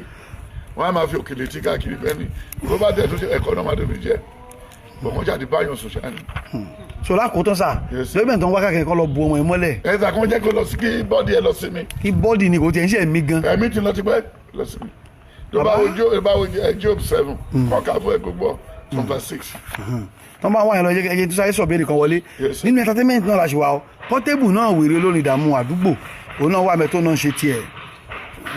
wọ́n á máa fi òkèlè tí káàkiri bẹ́ẹ̀ ni bó bá tẹ̀ tó ṣe ẹ̀kọ́ náà máa tó fi jẹ́ bọ̀, wọ́n jáde báyọ̀ sùn ṣáà ni. So lákòótán sà, Yes. lórí tó ń wá káàkiri kan lọ bu ọmọ yẹn mọ́lẹ̀. Ẹ̀sà kan jẹ́ kó lọ sí kí body ẹ lọ sí mi. Kí body ni kò tiẹ̀ ń ṣe ẹ̀mí gan. Ẹ̀mí ti lọ ti pẹ́ lọ sí mi. Tó bá wo Job, bá wo Job 7, kọ́ ká fún ẹ gbogbo from verse 6. Tó bá wà yẹn lọ, ẹjẹ tó sáré sọ béèrè kan wọlé. Yes, sir. Nínú entertainment náà la ṣe wà ó, Portable náà, wèrè olórin ìdààmú àdúgbò, òun náà wà mẹ́tò náà ń ṣe tiẹ̀.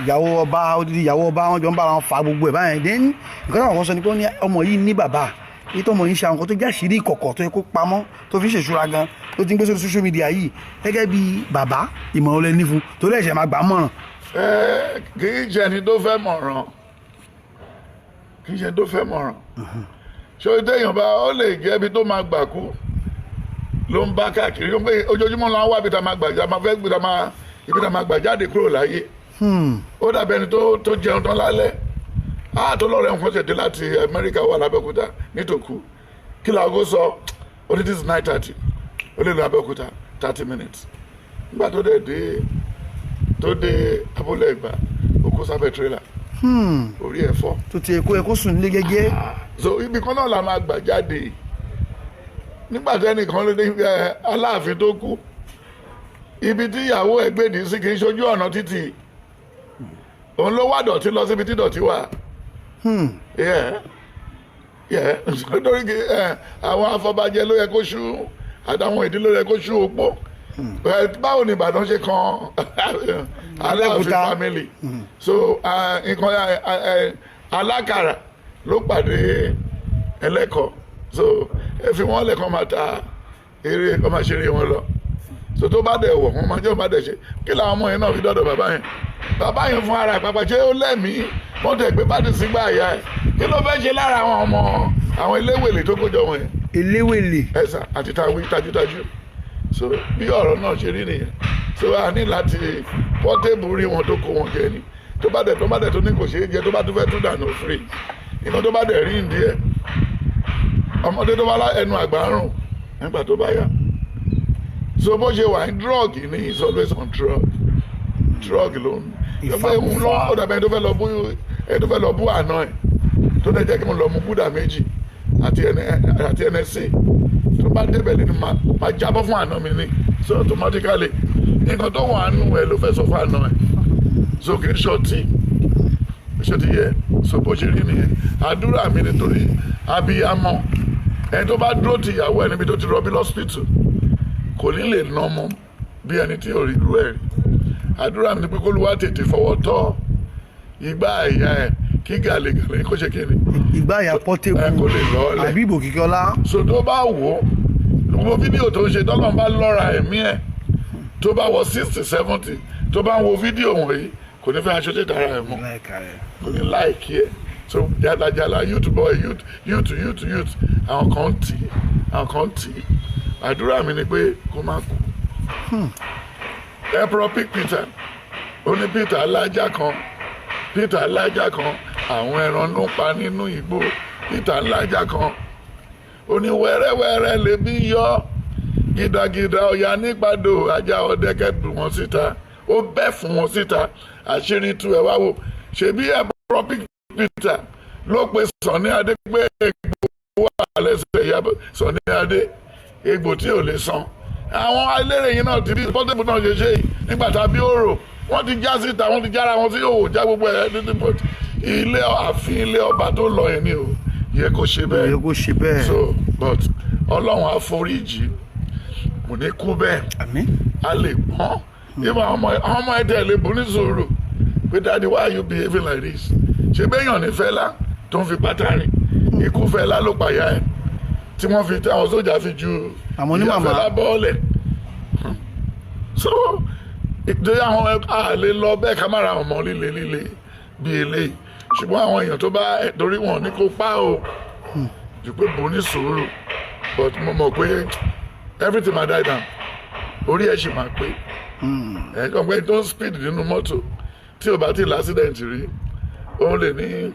Ìyàwó ọba, odidi ìyàwó ọba, wọn jọ ń bára wọn fa gbogbo ẹ̀ báyẹn. Then nǹkan táwọn kan sọ ni pé ó ní ọmọ yìí ní bàbá èyí tó ọmọ yìí ń ṣe àwọn nǹkan tó jẹ́ àṣírí ìkọ̀kọ̀ tó yẹ kó pamọ́, tó fi ń ṣèṣúra gan, tó ti ń gbé sórí social media yìí. Gẹ́gẹ́ bí bàbá, ìmọ̀ràn lẹ ní fún torí ẹ̀ṣẹ̀ máa gbà á mọ̀ràn? Ẹ kì í ṣe ẹni tó fẹ́ mọ̀ràn, kì í ṣe ẹni tó fẹ́ mọ̀ràn. Ṣé o téèyàn bá ó lè jẹ́ ibi tó máa gbà kú ló ń bá káàkiri. Ó ń pè ojoojúmọ́ ló ń wá ibi tá a máa gbà, tá a máa fẹ́ gbé, tá a máa ibi tá a máa gbà jáde kúrò láyé. Ó dàbí ẹni tó jẹun tán lálẹ́ á tó lọ́rẹ̀ nǹkan ṣẹ̀dé láti Amẹ́ríkà wà lábẹ́òkúta nítòkú. Kí làgó sọ? Ó ní this is 9:30, ó lè lọ Abẹ́òkúta 30 minutes. Nígbà tó dẹ̀ dé, tó dé abúlé ìgbà, ó kó sábẹ́ tírélà, orí ẹ̀ fọ́. Tó ti ẹ̀kọ́ sùn nílé gẹ́gẹ́. So ibi kan náà la máa gbà jáde. Nígbà tí ẹnìkan ló ní ẹ Aláàfin tó kú, ibi tí ìyàwó ẹ̀ gbèdì sí kì í ṣojú ọ̀nà títì, òun ló wá dọ̀tí lọ síbi tí dọ̀tí wà. Yeah, nítorí àwọn afọbajẹ ló yẹ kó ṣú, àtàwọn ìdílé ló yẹ kó ṣú opó. Báwo ni Ìbàdàn ṣe kan Aláàfin Abẹ́òkúta. family? So nǹkan alákàrà ló pàdé ẹlẹ́kọ̀ọ́. So ẹ fi wọ́n lẹ̀ kàn máa ta eré, kàn máa ṣeré wọn lọ. So tó bá dẹ̀ wọ̀ wọ́n máa jẹ́, wọ́n bá dẹ̀ ṣe kí làwọn ọmọ yẹn náà fi dọ́dọ̀ bàbá yẹn. Bàbá yẹn fún ara ẹ̀ pàpà, ṣé ó lẹ́mìí? Wọ́n tẹ̀ gbé bá ti sígbà àyà ẹ̀, kí ló fẹ́ ṣe lára àwọn ọmọ àwọn eléwèlé tó kójọ wọn yẹn? Eléwèlè. Ẹ̀sà àti tàwí tajútajú. So bí ọ̀rọ̀ náà ṣe rí nìyẹn. So a ní láti Portable rí wọn tó kó wọn jẹ ni. Tó bá dẹ̀ tó ní kò ṣeé jẹ, tó bá tún fẹ́ tún dànù free nǹkan tó bá dẹ̀ rí ìdí ẹ̀. Ọmọdé tó bá lá ẹnu àgbà ń rùn nígbà tó bá yá. So bó ṣe wà ní drug ní, is always on drug. Drug ló ń Ìfàkúfà. ń lọ. Ó dàbí ẹni tó fẹ́ lọ bú àná ẹ̀, tó dẹ̀ jẹ́ kí mo lọ mu gúdà méjì àti nsc. Tó bá débẹ̀ lẹ́nu, máa jábọ́ fún àná mi ni. So automatically, nǹkan tó wà nù ẹ̀ ló fẹ́ sọ fún àná ẹ̀. So kì í ṣọtí ṣé ti yẹ. So bó ṣe rí nìyẹn. Àdúrà mi nítorí abiyamọ, ẹni tó bá dúró ti ìyàwó ẹ níbi tó ti rọbí lọ́sípítù, kò ní lè nà ọmọ bí ẹni tí ò rí irú ẹ̀ rí. Àdúrà mi ni pé k'Olúwa tètè fọwọ́ tọ́ ìgbà àyà ẹ̀, kí gàlégàlé kó ṣe kí ni? Ìgbà àyà Portable. Ẹ kó lè lọ́ọ́lẹ̀. Àbí ìbò Kíkọ́lá. So tó bá wò ó, gbogbo fídíò tó ń ṣe, tọ́lọ́run bá lọ́ra ẹ̀mí ẹ̀, tó bá wọ 60, 70, tó bá ń wo fídíò wọ̀nyí, kò ní fẹ́ aṣọ tètè ara ẹ̀ mọ́, kò ní like ẹ̀. So jalajala, youth boy, youth, youth, youth, youth, àwọn kan ń tì í, àwọn kan ń tì í. Àdúrà mi ni pé kó má kú. Emperor Pick Peter, ó ní Peter alájà kan, Peter alájà kan, àwọn ẹran ló ń pa nínú igbó. Peter alájà kan, ó ní wẹ́rẹ́wẹ́rẹ́ lèbi yọ gidagida ọ̀yà nígbàdo, ajá ọdẹ kẹ́dùn wọn síta, ó bẹ́ fún wọn síta, àṣírí tú. Ẹ wá wò, ṣebí Emperor Pick Peter ló pe Sunny Adé pé egbò wà lẹ́sẹ̀ ìyá Sunny Adé, egbò tí ò lè san. Àwọn eléré yìí náà ti bí Portable náà ṣe ṣe yìí nígbà tá a bí òrò, wọ́n ti já síta, wọ́n ti jára wọn sí òwò, já gbogbo ẹ̀ títí. But ilé ààfin, ilé ọba tó lọ yẹn ni o yẹ kó ṣe bẹ́ẹ̀. Yẹ kó ṣe bẹ́ẹ̀. So but Ọlọ́run àforíjì, kò ní kú bẹ́ẹ̀. Àmín. A lè gbọ́n ìmọ̀ àwọn ọmọ ẹ̀dẹ̀ lè bú ní sùúrù pé, "Daddy, why are you behaving like this?" Ṣe béèyàn ní Fẹlá tó ń fi pátá rìn, ikú Fẹlá ló pàyà ẹ̀ tí wọ́n fi tí àwọn sójà fi ju Àwọn ìyá onímàmá. Fẹlá bọ́ọ̀lẹ̀. So ìdí àwọn a lè lọ bẹ́ẹ̀ ká má ra ọmọ líle líle bíi eléyìí, ṣùgbọ́n àwọn èèyàn tó bá torí wọn ní kó pa o jù pé bò ní sùúrù. But mo mọ̀ pé everything ma die down, orí ẹ̀ sì máa pé. Ẹ̀ kàn pé tó ń speed nínú mọ́tò, tí o bá ti l'accident rí, òun lè fi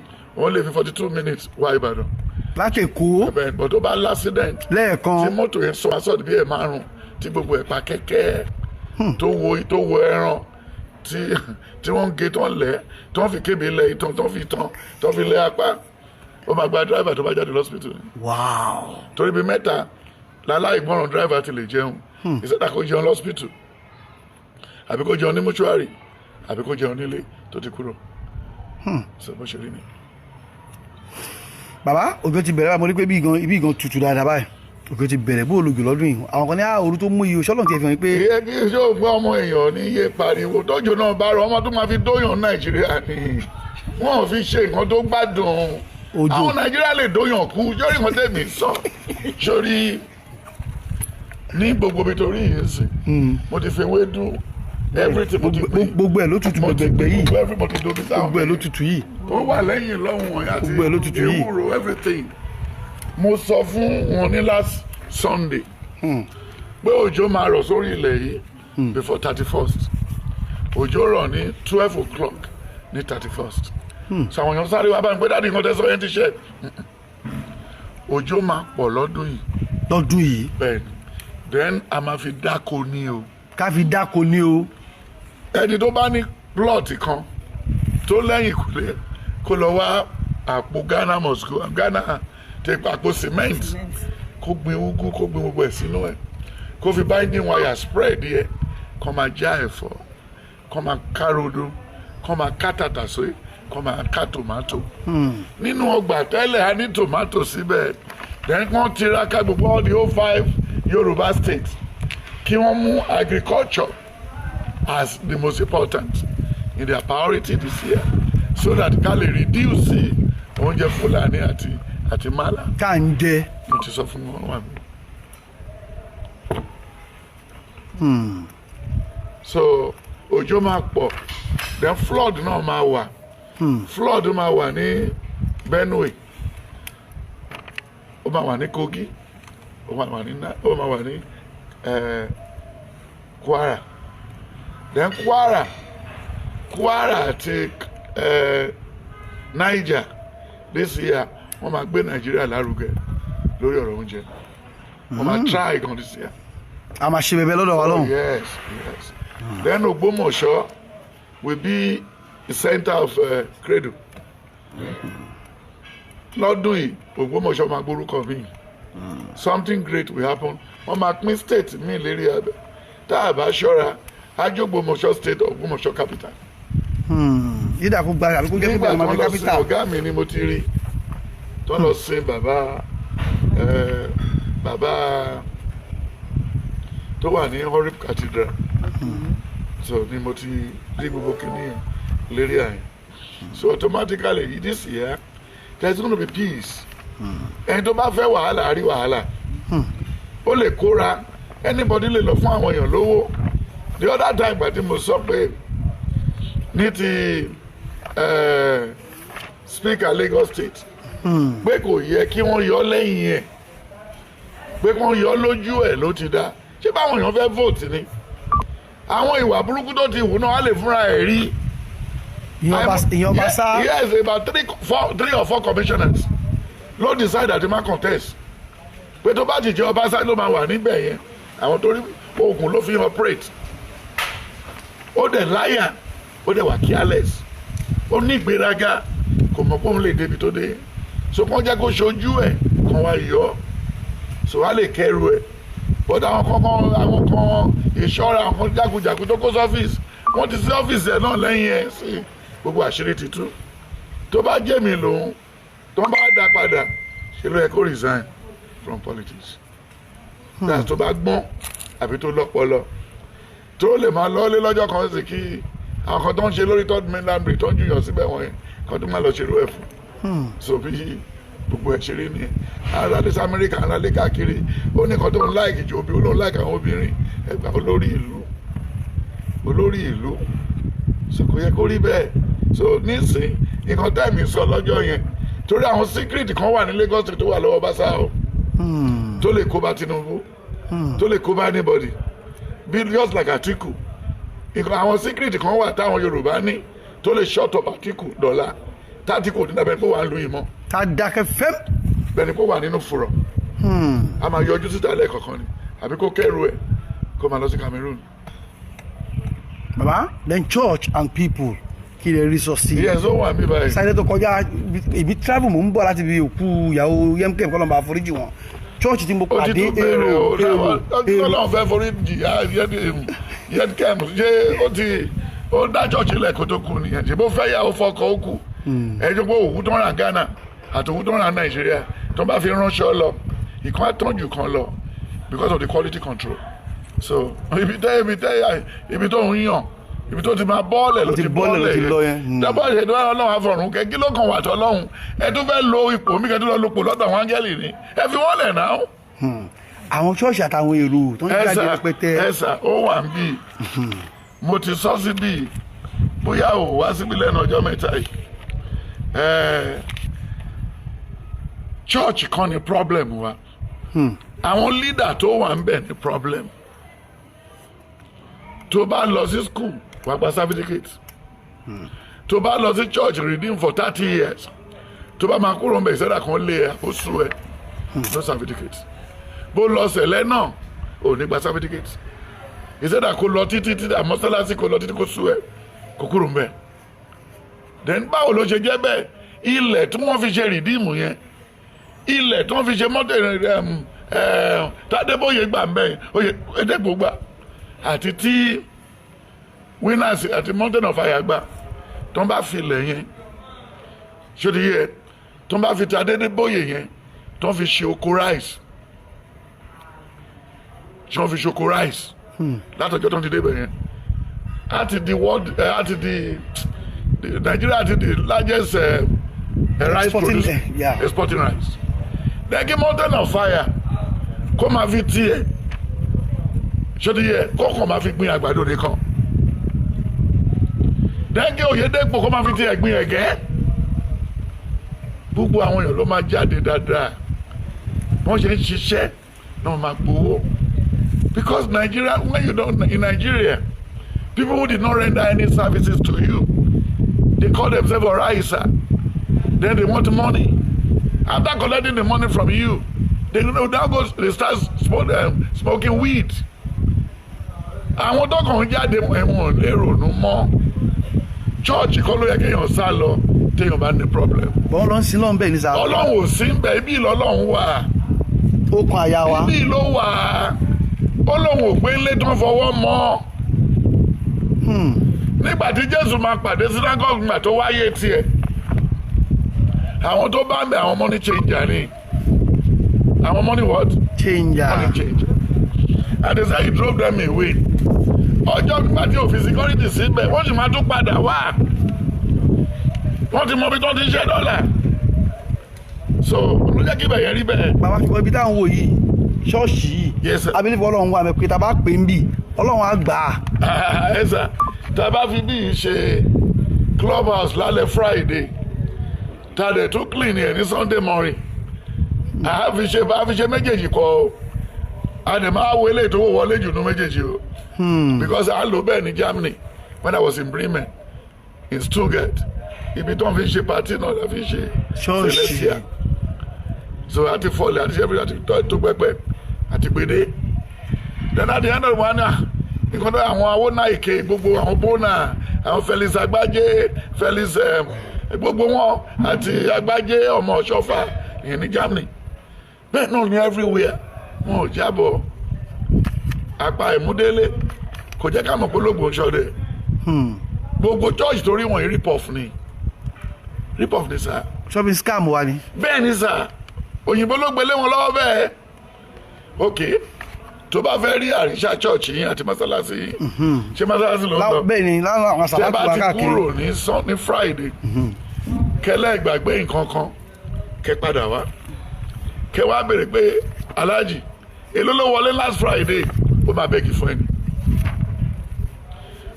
42 minutes wá Ìbàdàn. Láti Èkó. Bẹ́ẹ̀, but tó bá l'accident lẹ́ẹ̀kan tí mọ́tò yẹn sọ asọ́ọ̀dì bí ẹ̀ márùn, tí gbogbo ẹ̀ pa kẹ́kẹ́, tó wo ẹran tí wọ́n ń gé, tó ń lẹ̀, tó ń fi kébé lẹ̀ ìtàn, tó ń fi tán, tó ń fi lẹ̀ apá, ó máa gba driver tó bá jáde lọ́sibítù ni. Torí bíi mẹ́ta láláìgbọràn driver ti lè jẹun: ìṣẹ́dá kó jẹun lọ́sibítù, àbí kó jẹun ní mọ́ṣúárì, àbí kó jẹun nílé tó ti kúrò. Sọ bó ṣe rí ni. Bàbá, òjò ti bẹ̀rẹ̀ báyìí. Mo rí pé ibi gan tutù dáadáa báyìí. Òjò ti bẹ̀rẹ̀. Bó olùjò lọ́dún yìí, àwọn kan ní ooru tó mú iye sọ́lọ́n ti fi hàn pé Iye kí ṣé o gbọ́, ọmọ èèyàn ní iye pariwo tójò náà bá rọ, ọmọ tó máa fi dóyàn Nàìjíríà ni wọn ò fi ṣe nǹkan tó gbádùn. Òjò. Àwọn Nàìjíríà lè dóyàn kú sórí nǹkan tẹ̀mí sọ sórí ní gbogbo ibi torí yìí ń sìn. Mo ti fi ewédú, everything mo ti gbìn. Gbogbo ẹ̀ ló tutù Mo ti gbẹgbẹ yìí. gbogbo everybody domi sáwọn. Gbogbo ẹ̀ ló tutù yìí. Ó wà lẹ́yìn lọ́hùn wọn àti Gbogbo ẹ̀ ló tutù yìí. ewúro, everything. Mo sọ fún wọn ní last Sunday pé òjò máa rọ̀ sórí ilẹ̀ yìí before 31st. Òjò rọ̀ ní 12 o'clock ní 31st. So àwọn èèyàn sáré wá bá mi pé, "Daddy, nǹkan tẹ́ sọ yẹn ti ṣe." Òjò máa pọ̀ lọ́dún yìí. Lọ́dún yìí. Bẹ́ẹ̀ ni. Then a máa fi dáko ní o. Ká fi dáko ní o. Ẹni tó bá ní plot kan tó lẹ́yìn kùlé, kó lọ wá àpò Ghana must go, Ghana tẹ, àpò cement, kó gbin úgú, kó gbin gbogbo ẹ̀ sínú ẹ̀, kó fi binding wire spread yẹ, kó máa já ẹ̀fọ́, kó máa ká rodo, kó máa ká tàtàsé, kó máa ká tòmátò nínú ọgbà. Tẹ́lẹ̀ a ní tòmátò síbẹ̀. Then wọ́n tiraka gbogbo all the whole five Yorùbá states kí wọ́n mú agriculture as the most important in their priority this year, so that ká lè reduce oúnjẹ Fúlàní àti mala Tá à ń jẹ. Mo ti sọ fún wọn wà mí. So òjò máa pọ̀, then flood náà máa wà. Flood máa wà ní Benue, ó máa wà ní Kogi, ó máa wà ní Kwara. Then Kwara àti Niger this year, wọ́n máa gbé Nàìjíríà lárugẹ lórí ọ̀rọ̀ oúnjẹ. Wọ́n máa try gan this year. A máa ṣe bẹbẹ lọ́dọ̀ wa lọ́hùn. Yes. Then Ògbómọ̀ṣọ́ will be the center of cradle. Lọ́dún yìí, Ògbómọ̀ṣọ́ máa gbórúkọ mi. Something great will happen. Wọ́n máa pín state míì lérí abẹ. Tá a bá ṣọ́ra, Ògbómọ̀ṣọ́ state, Ògbómọ̀ṣọ́ capital. Yídà kó gba àbí kó jẹ́ pé Nígbà àwọn tí ọmọ wọ́n lọ sin capital. ọ̀gá mi ni mo ti rí tó lọ sin bàbá tó wà ní Horeb Cathedral, so ni mo ti rí gbogbo kìíní yẹn lérí àyè. So automatically, this year there is gonna be peace. Ẹni tó bá fẹ́ wàhálà á rí wàhálà. Ó lè kóra, anybody lè lọ fún àwọn èèyàn lówó. The other time gbà tí mo sọ pé ní ti speaker Lagos State, pé kò yẹ kí wọ́n yọ lẹ́yìn ẹ̀, pé kí wọ́n yọ lójú ẹ̀, ló ti dá. Ṣé báwọn èèyàn fẹ́ vote ni? Àwọn ìwà burúkú tó ti hù náà á lè fúnra ẹ̀ rí. Ìyẹn ọba sá. Yes, about three or four commissioners ló decide àti má contest, pé tó bá ti jẹ́ Ọbaṣá ló máa wà níbẹ̀ yẹn. Àwọn tó rí oògùn ló fi operate. Ó dẹ̀ láyà, ó dẹ̀ wà careless, ó ní ìgbéraga, kò mọ̀ pé òun lè débi tó dé. So kàn jẹ́ kó ṣojú ẹ̀ kàn wá yọ ọ́, so wá lè kẹ́rù ẹ̀. But àwọn kankan, àwọn kan ìṣọ́ra, àwọn kan jákujàku tó kó sọ́fíìsì, wọ́n ti sí ọ́fíìsì ẹ̀ náà lẹ́yìn ẹ̀ sí. Gbogbo àṣírí ti tú. Tó bá jẹ́ mi lòun tó bá dá padà, ṣe ló yẹ kó resign from politics. That's tó bá gbọ́n àbí tó lọ́pọlọ tó lè máa lọ́lé lọ́jọ́ kan sí kí àwọn kan tó ń ṣe lórí Third Mainland Bridge tó ń jùyàn síbẹ̀ wọ̀nyẹn kan tó máa lọ ṣerú ẹ̀ fún. So bí gbogbo ẹ̀ ṣe rí ni ara lé sí Amẹ́ríkà, ara lé káàkiri. Ó ní kan tó ń like ju obì, ó lóun like àwọn obìnrin ẹgbà. Olórí ìlú, olórí ìlú, so kò yẹ kó rí bẹ́ẹ̀. So nísìn, nǹkan tẹ́ẹ̀mí sọ lọ́jọ́ yẹn, torí àwọn secret kan wà ní Lagos State tó wà lọ́wọ́ Báṣá o, tó lè kó bá Tinubu, tó lè kó bá anybody, be just like Atiku. Nǹkan àwọn secret kan wà táwọn Yorùbá ní tó lè shut up Atiku dọ́là, tÁtíkù ní dàbẹ̀ pé wà ń lu ìmọ̀. Tá a dákẹ́ fẹ́m. Bẹ́ẹ̀ ni kó wà nínú fùrọ̀, a máa yọjú síta lẹ́ẹ̀kọ̀kan ni, àbí kó kẹ́rù ẹ̀ kó máa lọ sí Cameroon. Baba, then church and people, kí lè rí sọ sí? Yes, ó wà mí báyìí. Sáré tó kọjá, èmi travel, mò ń bọ̀ láti ibi òkú ìyàwó Yemkem, kọ́lọ́mbà àforíjì wọn, church tí mo Ó ti pàdé, tún bẹ̀rẹ̀ èrò o. èrò èrò. Ọlọ́run fẹ́ forí jìyà Yemkem. Ṣé ó ti ó dá church ilẹ̀ kó tó kú nìyẹn? Ṣé bó fẹ́ yà, ó fọkọ̀, ó kù. Ẹjọ́ pé òwú tó ń rà Ghana àti òwú tó ń rà Nàìjíríà, tó bá fi ránṣọ́ lọ, ìkan àtọ́jú kan lọ because of the quality control. So ibi tẹ́ ibi tó ń yàn, ibi tó ti máa bọ́ọ̀lẹ̀ ló ti ti bọ́ọ̀lẹ̀ ló ti bọ́ọ̀lẹ̀ lọ yẹn. Dábàá ṣe tó Ọlọ́run àfọ̀run kẹ́, kí ló kàn wà tọ́ lọ́hùn? Ẹ tún fẹ́ lo ipò mi, kẹ́ tó lọ lopò lọ́dọ̀ àwọn áńgẹ́lì ni. Ẹ fi wọ́n lẹ̀ náà. Àwọn church àtàwọn èrò tó ń jáde Ẹsà rẹpẹtẹ. Ẹsà, ó wà ń bí mo ti sọ síbí, bóyá ò wá síbí lẹ́nu ọjọ́ mẹ́ta yìí. Church kan ní problem wa, àwọn leader tó wà ń bẹ̀ ní problem. Tó bá lọ sí school, wàá gba certificate. Tó bá lọ sí church Redeem for 30 years, tó bá máa kúrò ń bẹ̀, ìṣẹ́dá kan lé ẹ, ó sú ẹ, no certificate. Bó lọ sẹ̀lẹ̀ náà, ò ní gba certificate. Ìṣẹ́dá kó lọ títí títí àmọ́sálásí, kó lọ títí, kó sú ẹ, kó kúrò ń bẹ̀. Then báwo ló ṣe jẹ́ bẹ́ẹ̀? Ilẹ̀ tí wọ́n fi ṣe Redeem yẹn, ilẹ̀ tí wọ́n fi ṣe mọ́tò Tádébóyè gbà ń bẹ̀, oyè Ẹ̀dẹ́gbò gbà, àti tí Winners àti Mountain of Fire gbà, tó ń bá fi ilẹ̀ yẹn ṣó ti yẹ, tó ń bá fi ti Adébóyè yẹn, tó ń fi ṣe oko rice, ṣé wọ́n fi ṣe oko rice látọjọ́ tó ń ti débẹ̀ yẹn, á ti di world ẹ, á ti di Nigeria ti di largest rice Exporting, producer, yeah. exporting rice. Lẹ́kí Mountain of Fire kó máa fi tiẹ̀ ṣó ti yẹ, kó kàn máa fi gbin àgbàdo nìkan. Dẹ́gẹ́ Oyèdèpọ̀ kó máa fi tiẹ̀ gbin ẹ̀gẹ́. Gbogbo àwọn èèyàn ló máa jáde dáadáa. Wọ́n ṣe ń ṣiṣẹ́ náà máa gbowó, because Nigeria, when you don't, in Nigeria, people who did not render any services to you, They call themselves Oraisa. Then they want money. After collecting the money from you, they now go, they start smoking weed. Àwọn tó kàn ń jáde, ẹ̀wọ̀n lè ronú mọ́. Church kọ́ ló yẹ kéèyàn sá lọ téèyàn bá ní problem. Bọ́n lọ ń sin lọ́n bẹ́ẹ̀ ní sá. Ọlọ́run ò sí ń bẹ̀, ibi ìlọ́lọ́run wà. Ó kan àyà wa. Ibi ló wà. Ó lóun ò pé ńlé tó ń fọwọ́ mọ́. Nígbà tí Jésù máa pàdé synagogue gbà tó wáyé tiẹ̀, àwọn tó bá ń bẹ, àwọn money changer ni. Àwọn money what? Changer. Money changer. And they say he drove them away. Ọjọ́ nígbà tí òfin security síbẹ̀, wọ́n sì máa tún padà wá. Wọ́n ti mọ ibi tó ti ń ṣe dọ́là, so ló jẹ́ kí ibẹ̀ yẹn rí bẹ́ẹ̀. Bàbá, ṣùgbọ́n ibi táwọn wò yìí, ṣọ́ọ̀ṣì yìí, Yes, sir. abilifọ Ọlọ́run wà mí pé tá a bá pè ń bì, Ọlọ́run á gbà á. Ẹ sà, tá a bá fi bí yìí ṣe club house lálẹ́ Friday, tá a dẹ̀ tún clean ẹ̀ ní Sunday morning, a fi ṣe, bá a fi ṣe méjèèjì kọ́ o, a dẹ̀ máa wo eléyìí tó wò wọlé jù ní méjèèjì o, because a lò bẹ́ẹ̀ ní Germany when I was in Bremen, in Stuttgart. Ibi tó ń fi ṣe party náà la fi ṣe Ṣọ́ọ̀ṣì. Celestia. So àti fọlẹ̀ àti ṣe àti tó pẹ́pẹ́ àti gbèdé. Then at the end of one, nǹkan tó àwọn awónáìke, gbogbo àwọn bọ́nà, àwọn Felix Agbájé, Felix gbogbo wọn àti Agbájé ọmọ Ọ̀ṣọ́fà ìyẹn ní Germany, bẹ́ẹ̀ náà ní everywhere, wọn ò jábọ̀. Apá ìmúdélé kò jẹ́ ká mọ̀ pé olóògùn ń ṣọdẹ. Gbogbo church torí wọn rip off ni, rip off ni sir. Shopping scam wa ni. Bẹ́ẹ̀ ni sir, òyìnbó ló gbélé wọn lọ́wọ́ bẹ́ẹ̀. Ok, tó bá fẹ́ rí àríṣà church yín àti mọ́sálásí yín, ṣé mọ́sálásí ló ń lọ? Bẹ́ẹ̀ ni, láwọn àwọn Tẹ́ sàlákù bá wa ti káàkiri. kúrò ní ní Friday, kẹlẹ́ ìgbàgbé nǹkan kan, kẹ padà wá, kẹ wá béèrè pé, "Aláàjì, èló ló wọlé last Friday?" Ó máa beg fún ẹni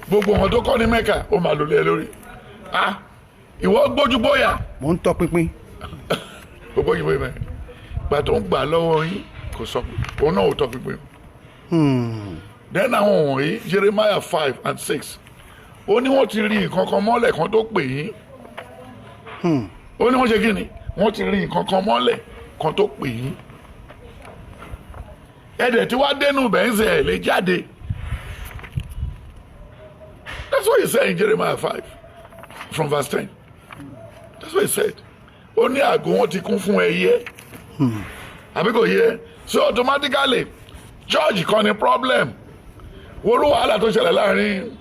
gbogbo nǹkan tó kọ́ ní Mẹ́kà, ó máa lò lé ẹ lórí. Ah, ìwọ gbójú bóyá. Mò ń tọpinpin. Gbogbo òyìnbó yìí bẹ́ẹ̀ gbà tó ń gbà lọ́wọ́ yín, kò sọ pé òun náà ò tọpinpin. Then àwọn wọ̀nyí, Jeremiah 5 and 6, ó ní wọ́n ti rí nǹkan kan mọ́lẹ̀ kan tó pè yín. Ó ní wọ́n ṣe kí ni? Wọ́n ti rí nǹkan kan mọ́lẹ̀ kan tó pè yín. Ẹ̀dẹ̀ tí wàá dénú bẹ́ẹ̀ ń sẹ̀ ẹ̀ lè jáde. That's what he said in Jeremiah 5 from verse 10. That's what he said. Ó ní àgọ́ wọn ti kún fún ẹyẹ, àbí kò yẹ? So automatically, church kan ní problem. Wọ́n wàhálà tó ṣẹlẹ̀ láàrin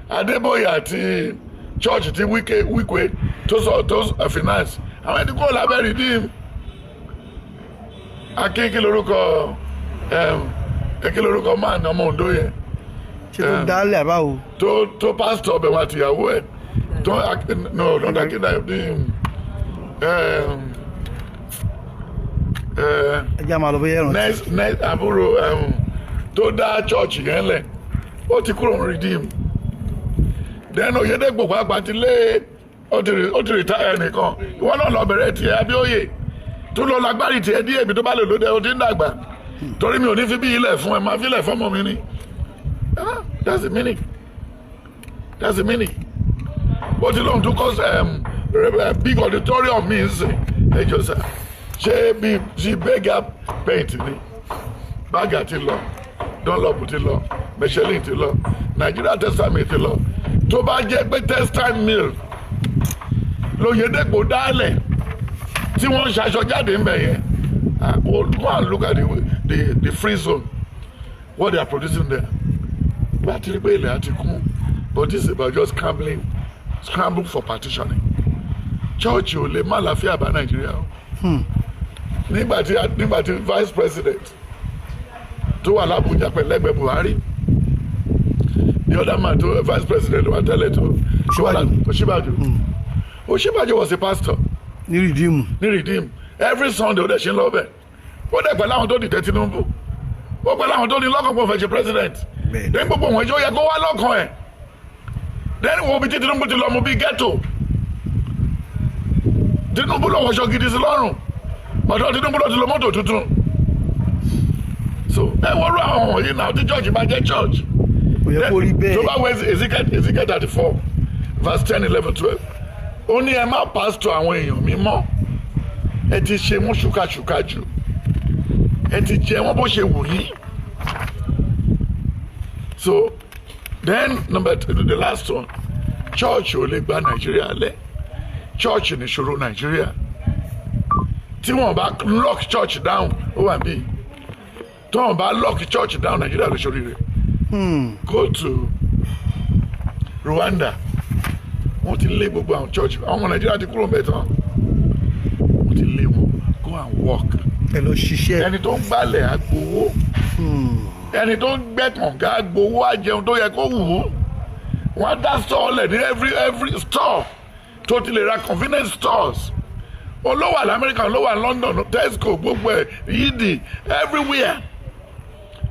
Adébóyè àti church tí Wike, Wike tó sọ tó finance, àwọn ẹni kúrò lábẹ́ Redeem. Akin, kí lorúkọ, kí lorúkọ man ọmọ Ondo yẹn? Ṣé tó dálẹ̀ àbáwo? Tó pastor ọbẹ̀ wọn àtìyàwó ẹ̀ tó, no, not Akindayo, ní Ẹ jẹ́ àmà lọ bóyá ẹ̀rùn. Next àbúrò tó dá church yẹn lẹ̀, ó ti kúrò ní Redeem. Then Oyedepo pàápàá ti lé, ó ti retire nìkan. Ìwọ náà lọ bẹ̀rẹ̀ tiẹ̀, Abíóyè tó lọ lágbárí tiẹ̀ díẹ̀, ibi tó bá lè lóde, ó ti ń dàgbà, torí mi ò ní fi bí ilẹ̀ fún ẹ, máa fi ilẹ̀ fọ́mọ mi ni. Ah, that's the meaning, that's the meaning. Ó ti lóhun tó kọ́ big auditorium mi ń sìn. Ẹ jọ sà, ṣé bí ti Berger paint ni? Berger ti lọ, Dunlop ti lọ, Michelin ti lọ, Nigeria Textile Mill ti lọ. Tó bá jẹ́ pé textile mill lóyèdèpọ̀ dálẹ̀ tí wọ́n ń ṣaṣọ jáde ń bẹ̀ yẹn, go and look at the free zone, what they are producing there. Bá a ti rí pé ilẹ̀ á ti kún. But this is about just scramble for partitioning. Church ò lè má láfíà bá Nàìjíríà o. Nígbà tí vice president tó wà lábújá pẹ̀lú ẹgbẹ́ Buhari, the other man tó vice president wà tẹ́lẹ̀ tó wà Ọ̀ṣínbàjò. Ọ̀ṣínbàjò was a pastor Ní Redeem. Ní Redeem. Every Sunday, ó dẹ̀ ṣe ń lọ bẹ̀. Ó dẹ̀ pẹ̀lú àwọn tó dìtẹ̀ Tinubu, ó pẹ̀lú àwọn tó ní lọ́kàn pọ̀ fẹ́ ṣe president. Then gbogbo wọn ìjọ yẹ kó wá lọ́kàn ẹ̀. Then wo bí tí Tinubu ti lọ mú bí ghetto. Tinubu lọ wọṣọ gidi sí lọ́rùn, ọ̀dọ̀ Tinubu lọ ti lọ mọ́tò tuntun. So ẹ wọ́n rú àwọn wọ̀nyí náà tí church bá jẹ́ church. Kò yẹ kó rí bẹ́ẹ̀. Tó bá wọ Ezekiel 34 verse 10, 11, 12. Ó ní ẹ má pásítọ̀ àwọn èèyàn mi mọ́, ẹ ti ṣe wọ́n ṣùkàṣùkà jù, ẹ ti jẹ wọ́n bó ṣe wù yín. So then number two, the last one, church ò lè gba Nàìjíríà lẹ̀. Church nìṣòro Nàìjíríà. Tí wọ́n bá lock church down, ó wà bí tí wọ́n bá lock church down, Nàìjíríà lè ṣoríire. Go to Rwanda, wọ́n ti lé gbogbo àwọn church, àwọn ọmọ Nàìjíríà ti kúrò ńbẹ̀ tán, wọ́n ti lé wọn. Go and work. Ẹ lọ ṣiṣẹ́. Ẹni tó ń gbálẹ̀ á gbowó, ẹni tó ń gbẹ́ kànga á gbowó, á jẹun tó yẹ kó wù ú. Wọ́n á dá store lẹ̀ ní every store tó ti lè ra, convenience stores olówó àlẹ́ Amẹ́ríkà, olówó àlẹ́ London, Tesco, gbogbo ẹ̀, Yidi, everywhere,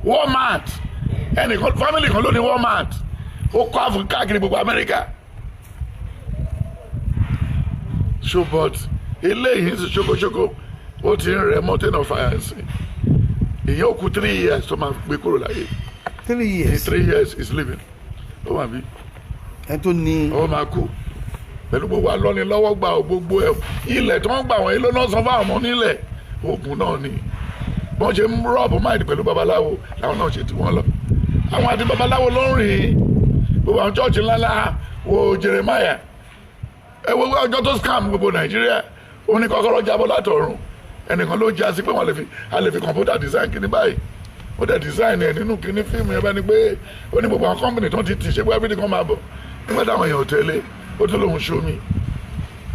Walmart. Ẹnìkan, family kan ló ní Walmart, ó kọ́ àfún káàkiri gbogbo Amẹ́ríkà. So but eléyìí ń sè ṣokoṣoko, ó ti ń rẹ mountain of fire sí. Ìyẹn ó kù 3 years tó máa gbé kúrò láyé. 3 years? 3 years is living. Ó wà bí Ẹ tó ní. Ó máa kú pẹ̀lú gbogbo alọ́nilọ́wọ́ gbà ó, gbogbo ẹ̀, ilẹ̀ tí wọ́n gbà wọ́n ló náà san fáwọn ọmọ nílẹ̀. Oògùn náà ni wọ́n ṣe ń rub mind pẹ̀lú babaláwo, làwọn náà ṣe tí wọ́n lọ. Àwọn àti babaláwo ló ń rìn gbogbo àwọn church ńláńlá. Wo Jeremiah, ẹ wo ọjọ́ tó scam gbogbo Nàìjíríà. Ó ní kọ́kọ́rọ́ jábọ́ látọ̀run, ẹnìkan ló já sí pé wọ́n lè fi a lè fi computer design kíní báyìí. Ó dẹ̀ design ẹ̀ nínú kíní fíìmù yẹn bá ní pé ó ní gbogbo àwọn company tó ti tì ṣe pé everything kan máa bọ̀. Nígbà táwọn èèyàn ò tẹ̀lé, ó tún lòun ṣomi,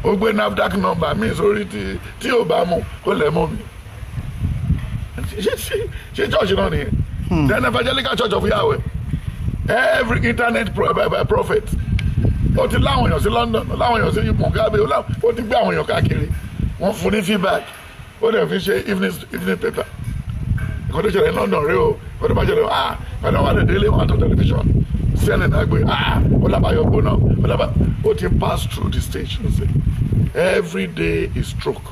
ó gbé NAFDAC number mi sórí tí ò bá mu, ó lẹ̀ mọ́ mi. Ṣe church náà nìyẹn? Then Evangelical Church of Yahweh, every internet prophet, ó ti láwọn èèyàn sí London, ó láwọn èèyàn sí Mugabe, ó ti gbé àwọn èèyàn káàkiri. Wọ́n fún ní feedback, ó dẹ̀ fi ṣe evening paper. Nǹkan tó ṣẹlẹ̀ ní London rí o, nǹkan tó bá ṣẹlẹ̀, ah, padà wà lè délé wọn àtọ̀ tẹlifíṣàn CNN àgbẹ̀, ah, ó lábàáyọ gbóná, ó lábà ó ti pass through the stations. Every day is stroke.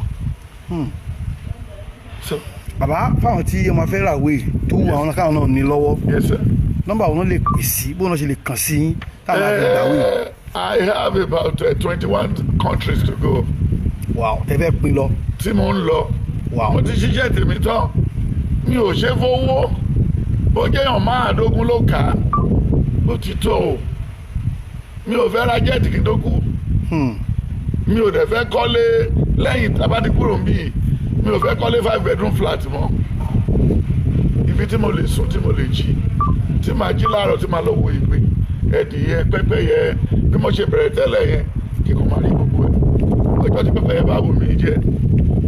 So Bàbá, fáwọn tí ọmọ fẹ́ rà wéè tó wù àwọn káwọn náà ní lọ́wọ́, Yes sir. nọ́mbà wọn lè pè sí, bóun náà ṣe lè kàn sí yín táwọn àti gbà wéè? I have about 21 countries to go. Wow, tẹ fẹ́ pin lọ. Tí mo ń lọ. Mo ti ṣiṣẹ́ tèmi tán, mi ò ṣe fowó. Bó jẹ́yàn 15 ló kà á, ó ti tó o. Mi ò fẹ́ ra jet kí n tó kú. Mi ò dẹ̀ fẹ́ kọ́lé lẹ́yìn tá a bá ti kúrò níbí. Mi ò fẹ́ kọ́lé five bedroom flat mọ́. Ibi tí mo lè sùn, tí mo lè jí, tí màá jí láàárọ̀, tí màá lọ wo ìgbín, ẹdìyẹ, pẹ́pẹ́yẹ, bí mo ṣe bẹ̀rẹ̀ tẹ́lẹ̀ yẹn, kí kò máa rí gbogbo ẹ̀. Ọjọ́ tí pẹ́pẹ́yẹ bá wù mí jẹ,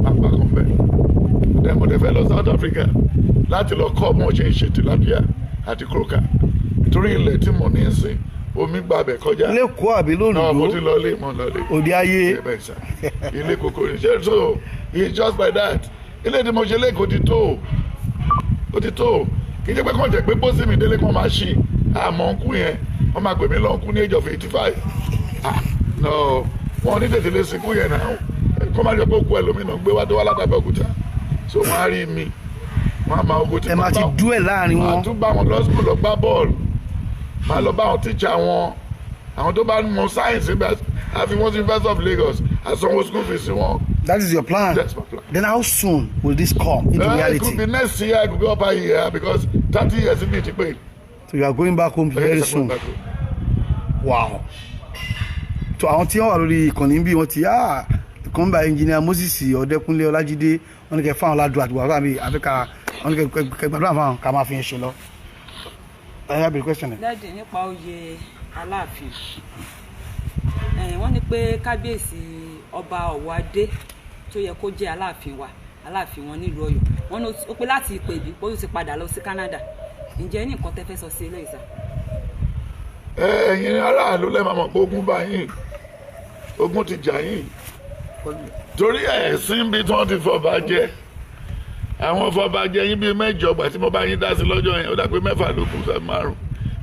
máa pa kan bẹ́ẹ̀. Then mo dẹ̀ fẹ́ lọ South Africa láti lọ kọ́ bí wọ́n ṣe ń ṣe tilapia àti croaker, torí ilẹ̀ tí mo ní í sìn, omi gba abẹ kọjá. Lẹ́kọ̀ọ́ àbí Náà mo ti lóńdó? lọ lé, mo lọ lé. Òde ayé. Bẹ́ẹ̀ sà, ilé kòkòrò ṣe. So it's just like that. Ilé tí mo ṣe lẹ́kọ̀ọ́ ti tó, ó ti tó. Kì í ṣe pé kàn jẹ́ pé pósí mi délé kan máa ṣí àmọ́ ń kú yẹn, wọ́n máa pè mí lọ́nkú ní age of 85. Ah no, wọn ní tètè lè sìnkú yẹn náà, kó má jẹ́ pé òkú ẹlòmínà gbé wá tó wá látàbẹ̀òkúta. So wọ́n á rí mi, wọ́n á máa ogun tí Ẹ máa ti dú ẹ̀ láàrin máa wọn. tún bá wọn lọ school, lọ gbá bọ́ọ̀lù, máa lọ bá wọn tíṣà wọn, àwọn tó bá mọ sáyẹ̀nsì bẹ́ẹ̀, àfi wọ́n sí University of Lagos, àsanwó school fees wọn. That is your plan? That's my plan. Then how soon will this come into It reality? could be next year, it could be upper year, because 30 years ní ti pé. So you are going back home very soon? Wow. So àwọn tí wọ́n wà lórí ìkànnì bí wọ́n ti ìkànnì bá Engineer Moses Ọdẹkùnlé Ọlájídé, wọ́n ní kẹ́ fáwọn ládùú àdúrà àbí àfikà, wọ́n ní kẹ́ gbàdúrà fáwọn ká máa fi ń ṣe lọ. Ẹ yá, bèrè question ẹ. Daddy, nípa oyè Aláàfin, wọ́n ní pé kábíyèsí Ọba Ọ̀wọ́adé tó yẹ kó jẹ́ Aláàfin wa, Aláàfin wọn nílùú Ọ̀yọ́, wọ́n ní ó pé láti ìpèbí ó ti padà lọ sí Canada. Ǹjẹ́ ní nǹkan tẹ́ fẹ́ sọ sí eléyìí sá? Ẹ̀yin aráàlú lẹ́ẹ̀ máa mọ̀ pé ogun bá yín, ogun ti jà yín, torí ẹ̀sìn bí tí wọ́n ti fọba jẹ, àwọn fọba jẹ yín bíi 8 gbà tí mo bá yín dá sí lọ́jọ́ yẹn, ó dà pé 6 ló kù sá, 5,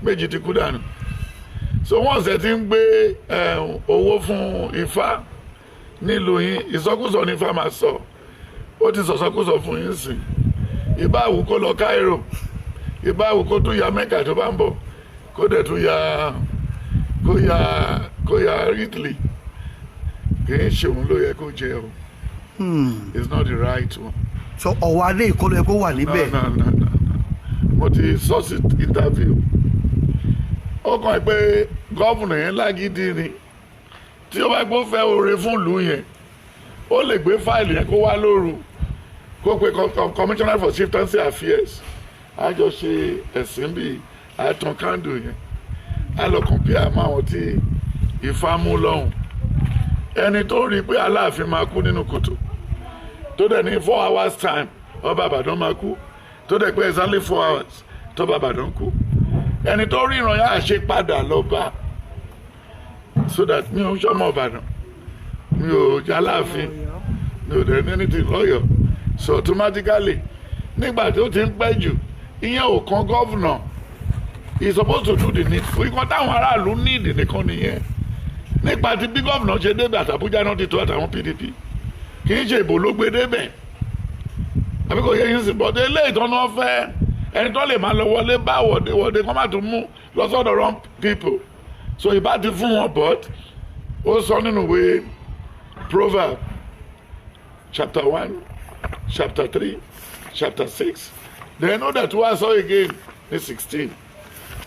2 ti kú dànù. So wọ́n ṣe ti ń gbé owó fún Ifá nílùú yín. Ìsọkúsọ ní Ifá máa sọ, ó ti sọ̀sọ́kúsọ fún yín sìn. Ìbáwù kó lọ Cairo, ìbáwù kó tún ya Mẹ́kà tó bá ń bọ̀, kó dẹ̀ tún ya kó ya kó ya Italy. Kì í ṣe òun ló yẹ kó jẹ o. It's not the right one. So Ọ̀wọ́adé ìkọlù yẹ kó wà níbẹ̀. No, no, no, no. Mo ti sọ sí interview. Ó kàn pé governor yẹn lágídí ni. Tí ó bá gbọ́ fẹ́ oore fún ìlú yẹn, ó lè gbé fáìlì yẹn kó wá lóru, kó pe commissioner for chieftaincy affairs. A jọ ṣe ẹ̀sìn bíi àtàn kándù yẹn. A lọ compare mọ́ àwọn tí Ifá mú lọ́hùn. Ẹni tó rí i pé Aláàfin máa kú nínú kòtò, tó dẹ̀ ní 4 hours time ọba Ìbàdàn máa kú, tó dẹ̀ pé exactly 4 hours tọ́ba Ìbàdàn kú, ẹni tó rí ìran yà ṣe padà lọ bá, so that mi ò ń sọmọ Ìbàdàn, mi ò jẹ́ Aláàfin, mi ò dẹ̀ ní anything lọ́yọ̀ọ́. So automatically, nígbà tí ó ti ń pẹ́ jù, ìyẹn ò kan governor. He supposed to do the needful. Ìkan táwọn aráàlú need nìkan nìyẹn. Nípa ti bí governor ṣe débẹ̀, àtàbújá náà ti tó àtàwọn PDP, kì í ṣe ìbò ló gbé débẹ̀, àbí kò yẹ yín sí? Bọ́dé ilé ìtọ́nà fẹ́ ẹni tó lè máa lọ wọlé bá wọ̀dé wọ̀dé kó má tún mú lọ sọ́dọ̀ wrong people. So ìbá ti fún wọn, but ó sọ nínú ìwé Proverb chapter 1, chapter 3, chapter 6, then ó dẹ̀ tún wá sọ again ní 16.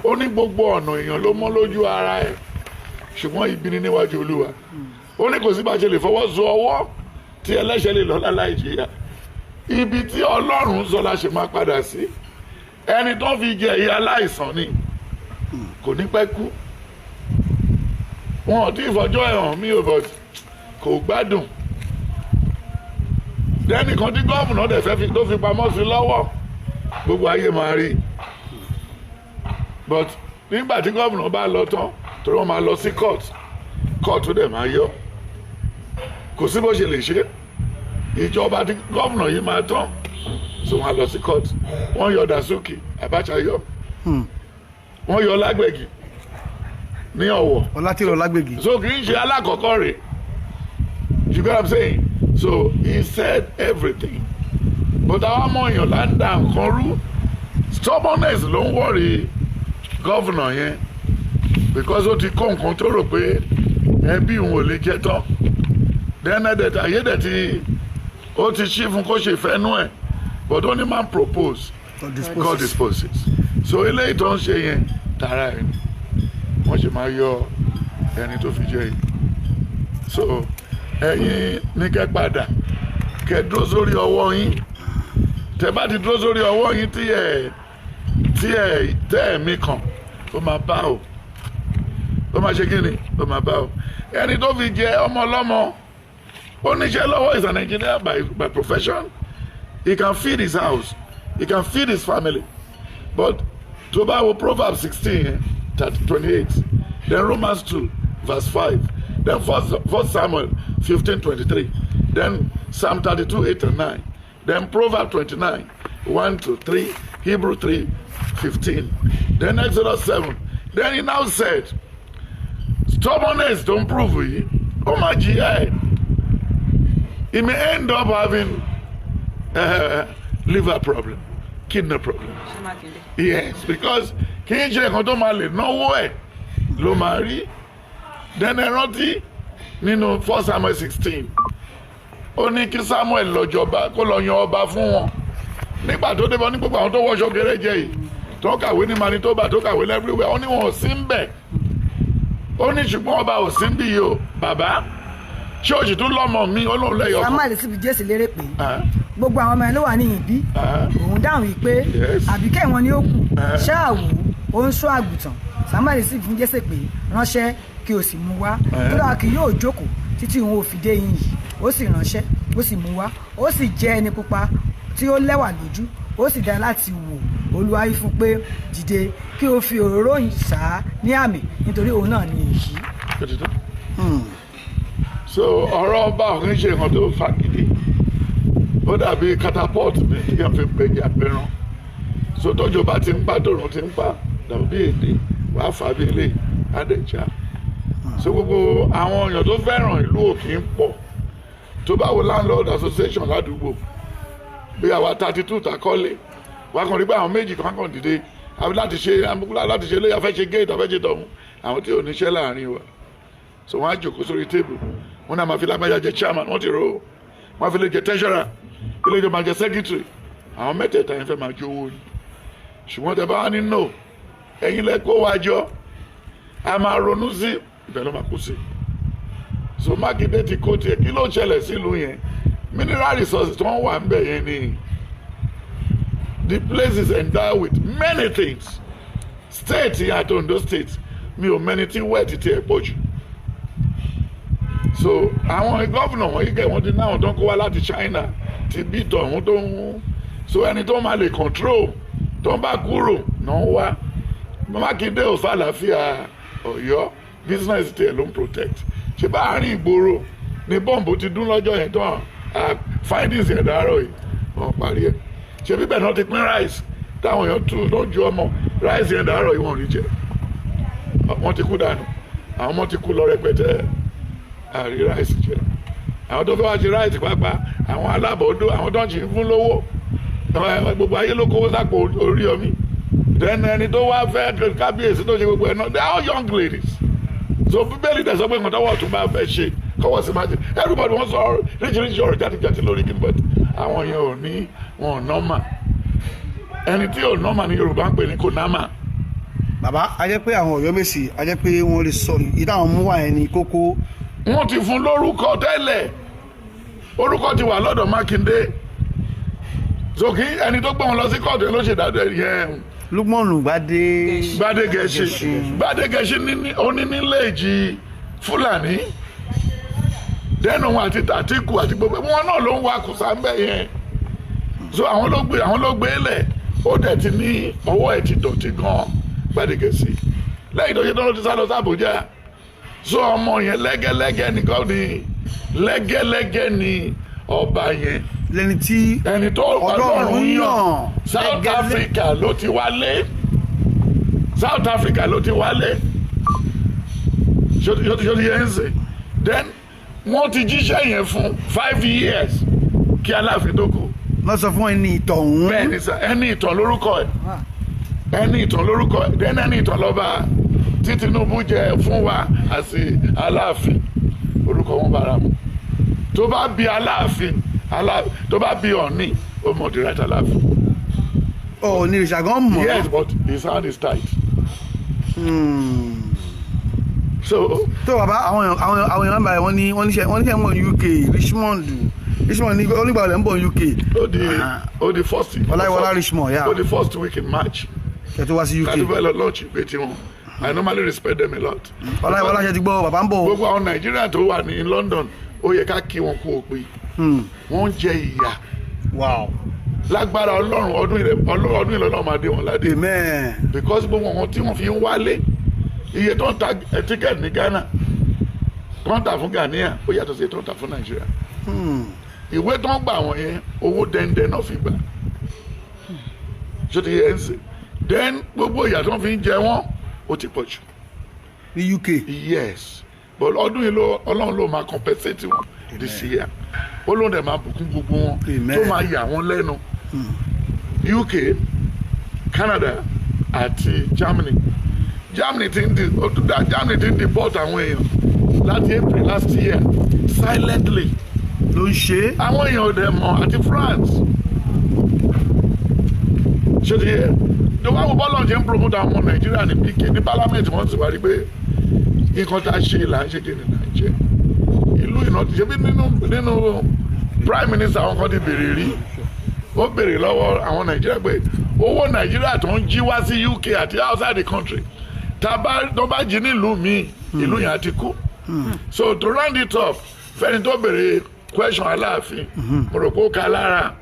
Ó ní gbogbo ọ̀nà èèyàn ló mọ́ lójú ara ẹ̀, ṣùgbọ́n ibi ni níwájú Olúwa. Ó ní kò sí bá a ṣe lè fọwọ́ so ọwọ́ tí ẹlẹ́ṣẹ̀ lè lọ láláì jìyà. Ibi tí Ọlọ́run sọ la ṣe máa padà sí. Ẹni tó fi jẹ ìyá aláìsàn ni, kò ní pẹ́ kú. Wọn ò tí ì fọjọ́ ẹ̀ hàn mí ò, but kò gbádùn. Lẹ́nìkan tí gómìnà dẹ̀ fẹ́ fi tó fi pamọ́ sí lọ́wọ́, gbogbo ayé máa rí. But nígbà tí gómìnà bá lọ tán, torí wọ́n máa lọ sí court, court dẹ̀ máa yọ. Kò sí bó ṣe lè ṣe, ìjọba tí gómìnà yìí máa tán, so wọ́n á lọ sí court. Wọ́n yọ Dasuki, Abacha yọ. Wọ́n yọ Lágbègì ní Ọ̀wọ̀. Ọlátìrọ̀ Lágbègì. So kì í ṣe alákọ̀ọ́kọ́ rẹ̀. You get what I'm saying? So he said everything, but àwọn ọmọ èèyàn là ń da nǹkan rú. Stubbornness ló ń worry governor yẹn, because ó ti kó nǹkan tó rò pé ẹbí òun ò lè jẹ tán. Then ẹ̀dẹ̀ ayé dẹ̀ ti ó ti ṣí fún kó ṣe ìfẹ́nú ẹ̀, but only man propose, God disposes. So eléyìí tó ń ṣe yẹn, tara ẹ̀ ni. Wọ́n ṣe máa yọ ẹni tó fi jẹ yìí. So ẹ̀yin ní kẹ́ padà, kẹ́ dúró sórí ọwọ́ yín. Tẹ́ bá ti dúró sórí ọwọ́ yín, tí ẹ tẹ́ ẹ̀mí kan, ó máa bá o, ó máa ṣe kí ni, ó máa bá o. Ẹni tó fi jẹ ọmọ ọlọ́mọ, ó níṣẹ́ lọ́wọ́, is an engineer by profession. He can feed his house, he can feed his family. But tó bá wo Proverbs 16 28, then Romans 2 verse 5, then First Samuel 15:23, then Psalm 32:8 and 9, then Proverbs 29:1 to 3, Hebrew 3:15, then Exodus 7. Then he now said stubbornness don't prove yìí, ó máa jìyà ẹ̀. He may end up having liver problem, kidney problem. Ṣé Mákindé? Yes, because kì í ṣe nǹkan tó máa lè náwó ẹ̀ ló máa rí. Then ẹ rántí nínú 1 Samuel 16, ó ní kí Samuel lọ jọba, kó lọ yan ọba fún wọn. Nígbà tó débọ̀, ní gbogbo àwọn tó wọṣọ gẹrẹjẹ yìí, tó kàwé ní Manitoba, tó kàwé everywhere, ó ní wọn ò sí ń bẹ̀. Ó ní ṣùgbọ́n ọba ò sí ń bí yìí o. Bàbá ṣọ́ọ̀ṣì tún lọ́mọ mi, ó lóun lẹ́yọ̀ kan. Samuel sì bi Jésè léèrè pé, Ah, gbogbo àwọn ọmọ ẹ ló wà níhìn bí? Ah. Òun dáhùn wípé, àbíkẹ́ wọn ni ó kù, ṣáà wò ó, ó ń ṣọ́ àgùntàn. Samuel sì fún Jésè pé, ránṣẹ́ kí o sì mú wá, kódà kì yóò jókòó títí òun ò fi dé yín yìí. Ó sì ránṣẹ́, ó sì mú wá. Ó sì jẹ́ ẹni pupa tí ó lẹ́wà lójú, ó sì dára láti wò. Olúwa wí fún pé, dìde, kí o fi òróró sà á ní àmì, nítorí òun náà ni èyí. Ó ti tó. So ọ̀rọ̀ ọba ò kì í ṣe nǹkan tó fagídí. Ó dàbí catapult ní kí wọ́n fi gbẹ̀jà pẹran. So tójò bá ti ń pa, tòrùn ti ń pa, dàbí èdè wàá fà bí ilé adẹ̀já. So gbogbo àwọn èèyàn tó fẹ́ràn ìlú òkè ń pọ̀. Tó bá wo landlord association ládùúgbò bí àwa 32 takọ́lé wàá kàn rí pé àwọn méjì kan kàn dìde, àbí láti ṣe lóye, afẹ́ ṣe gate, afẹ́ ṣe tọ̀hún, àwọn tí ò níṣẹ́ láàrin wa. So wọ́n á jòkó sórí table. Wọ́n náà máa fi lágbájá jẹ chairman, wọ́n ti rò ó. Wọ́n fi lè jẹ treasurer, ilé ìjọba jẹ secretary. Àwọn mẹ́tẹ̀ẹ̀ta yẹn fẹ́ máa jówó ni. Ṣùgbọ́n tẹ bá wá ní no, ẹ̀yin lẹ kó wa jọ, a máa ronú sí ibẹ̀ ló máa kú sí. So Mákindé ti kó tiẹ̀. Kí ló ṣẹlẹ̀ sílùú yẹn? Mineral resources tí wọ́n wà ń bẹ̀ yẹn ni. The place is endowed with many things. State yẹn àti Ondo State, mi ò mẹ́ni tí wẹ́ẹ̀tì tiẹ̀ pọ̀ jù. So àwọn gómìnà wọ̀nyí kẹ́, wọ́n ti náwọn tó ń kó wá láti China ti bí tọ̀hún tó ń so ẹni tó máa lè control tó ń bá kúrò náà wá. Mákindé ò fàlàáfíà Ọ̀yọ́, business tiẹ̀ ló ń protect. Ṣé bá àárín ìgboro ní bọ́ǹbù ti dún lọ́jọ́ yẹn tán, findings yẹn dàárọ̀ yìí wọ́n parí ẹ̀. Ṣé bíbẹ̀ náà ti pín rice táwọn èèyàn tún lójú ọmọ rice yẹn dàárọ̀ yìí, wọ́n rí jẹ, wọ́n ti kú dànù, àwọn ọmọ ti kú lọ rẹpẹtẹ, àrí rice jẹ. Àwọn tó fẹ́ wá ṣe rice pàápàá, àwọn alábọ̀ọ́dọ́, àwọn tó ń ṣe fún lówó, gbogbo ayé ló kówó sápò Oríyọmí. Then ẹni tó wá fẹ́ kábíyèsí tó ṣe gbogbo ẹ̀ náà, they are all young ladies. So Bíbélì dẹ̀ sọ pé nǹkan tọ́wọ́ ọ̀tún bá fẹ́ ṣe, kọ́wọ́ sí máa ṣe. Everybody wọ́n sọ oríṣiríṣi ọ̀rọ̀ jáde-jáde lórí kí n, but àwọn yẹn ò ní wọn ò normal. Ẹni tí ò normal ní Yorùbá ń pè ní kò normal. Bàbá, a jẹ́ pé àwọn Ọ̀yọ́mèsì, a jẹ́ pé wọ́n lè sọ ìyí táwọn mú wá yẹn ní kókó. Wọ́n ti fún lórúkọ tẹ́lẹ̀, orúkọ ti wà lọ́dọ̀ Mákindé. So kí ẹni tó gbé wọn lọ sí kóòtù ló ṣèdájọ́ yẹn. Lukmanu Gbadé. Gbádégẹṣin, Gbádégẹṣin oníníléèjì Fúlàní dẹ́nu wọn àti Àtìkù àti gbogbo wọn náà ló ń wa kùsà ń bẹ̀ yẹn. So àwọn ló gbé lẹ̀, ó dẹ̀ ti ní ọwọ́ ẹ̀ ti dọ̀tí gan. Gbádégẹṣin, lẹ́yìn tó ṣe tán ló ti sá lọ sí Àbújá. So ọmọ yẹn, lẹ́gẹ́lẹ́gẹ́ nìkan ni, lẹ́gẹ́lẹ́gẹ́ ni ọba yẹn. Lẹni tí ẹni tó Ọlọ́run Ọlọ́run yàn. yàn. South Africa ló ti wálé, South Africa ló ti wálé. Ṣó ti yẹn ń sè? Then wọ́n ti jíṣẹ́ yẹn fún 5 years kí Aláàfin tó kú. Wọ́n sọ fún ẹni ìtọ̀hún. Bẹ́ẹ̀ ni sà, ẹni ìtàn lórúkọ ẹ̀, ẹni ìtàn lórúkọ ẹ̀. Then ẹni ìtàn lọ́ba tí Tinubu jẹ fún wa àti Aláàfin, orúkọ wọn bára mu. Tó bá bí Aláàfin, tó bá bí Ọ̀ní, ó mọ̀ the right Aláàfin. Ọ̀ ní ìṣàgán mọ̀. Yes, but his hand is tight. So Tó bàbá, àwọn èèyàn báyìí, wọ́n níṣẹ́ ń bọ̀ ní UK, Richmond, Richmond ní onígbà ọ̀lẹ́ ń bọ̀ ní UK. Ó di first Ọláyíwọlá Richmond, yeah. Ó di first week in March. Kẹ́ tó wá sí UK. Kátó fẹ́ lọ launch ìwé tiwọn. I normally respect them a lot. Ọláyíwọlá, ṣe ti gbọ́? Bàbá ń bọ̀. Gbogbo àwọn Nàìjíríà tó wà ní London, ó yẹ ká kí wọn kú òpin. Wọ́n ń jẹ ìyà. Lágbára Ọlọ́run, ọdún ilẹ̀ Ọlọ́run, ọdún ilẹ̀ Ọlọ́run máa dé wọn ládé. Amen. Because gbogbo wọn tí wọ́n fi ń wálé, iye tó ń ta ticket ní Ghana tó ń tà fún Ghanaian, ó yàtọ̀ sí iye tó ń tà fún Nàìjíríà. Ìwé tó ń gbà wọ̀n yẹn, owó dẹ́ndẹ́ náà fi gbà. Ṣé ti yẹ ẹ́ ń sè? Then gbogbo ìyà tó ń fi ń jẹ wọ́n, ó ti pọ̀ jù. Ní UK. Yes, but ọdún yìí ló Ọlọ́run ló máa compensate wọn this year. Ó lóun dẹ̀ máa bùkún gbogbo wọn. Amen. Tó máa yà wọ́n lẹ́nu. UK, Canada àti Germany. Germany ti ń di ó tún dá, Germany ti ń deport àwọn èèyàn láti April last year, silently. Ló ń ṣe é. Àwọn èèyàn ò dẹ̀ mọ̀, àti France. Ṣé ti yẹ ìjọba àwọn bọ́ọ̀lù ṣe ń promote àwọn ọmọ Nàìjíríà ní PK ní parliament? Wọ́n sì wá rí pé nǹkan tá a ṣe là ń ṣe kí ni là ń jẹ ìlú ìná ti ṣe bí nínú prime minister. Àwọn kan ti béèrè rí, ó béèrè lọ́wọ́ àwọn Nàìjíríà pé owó Nàìjíríà tó ń jí wá sí UK àti outside the country, tá a bá tó bá jí nílùú míì, ìlú yẹn á ti kú. So to round it off, fẹ́ni tó béèrè question Aláàfin, mo rò pé ó ka lára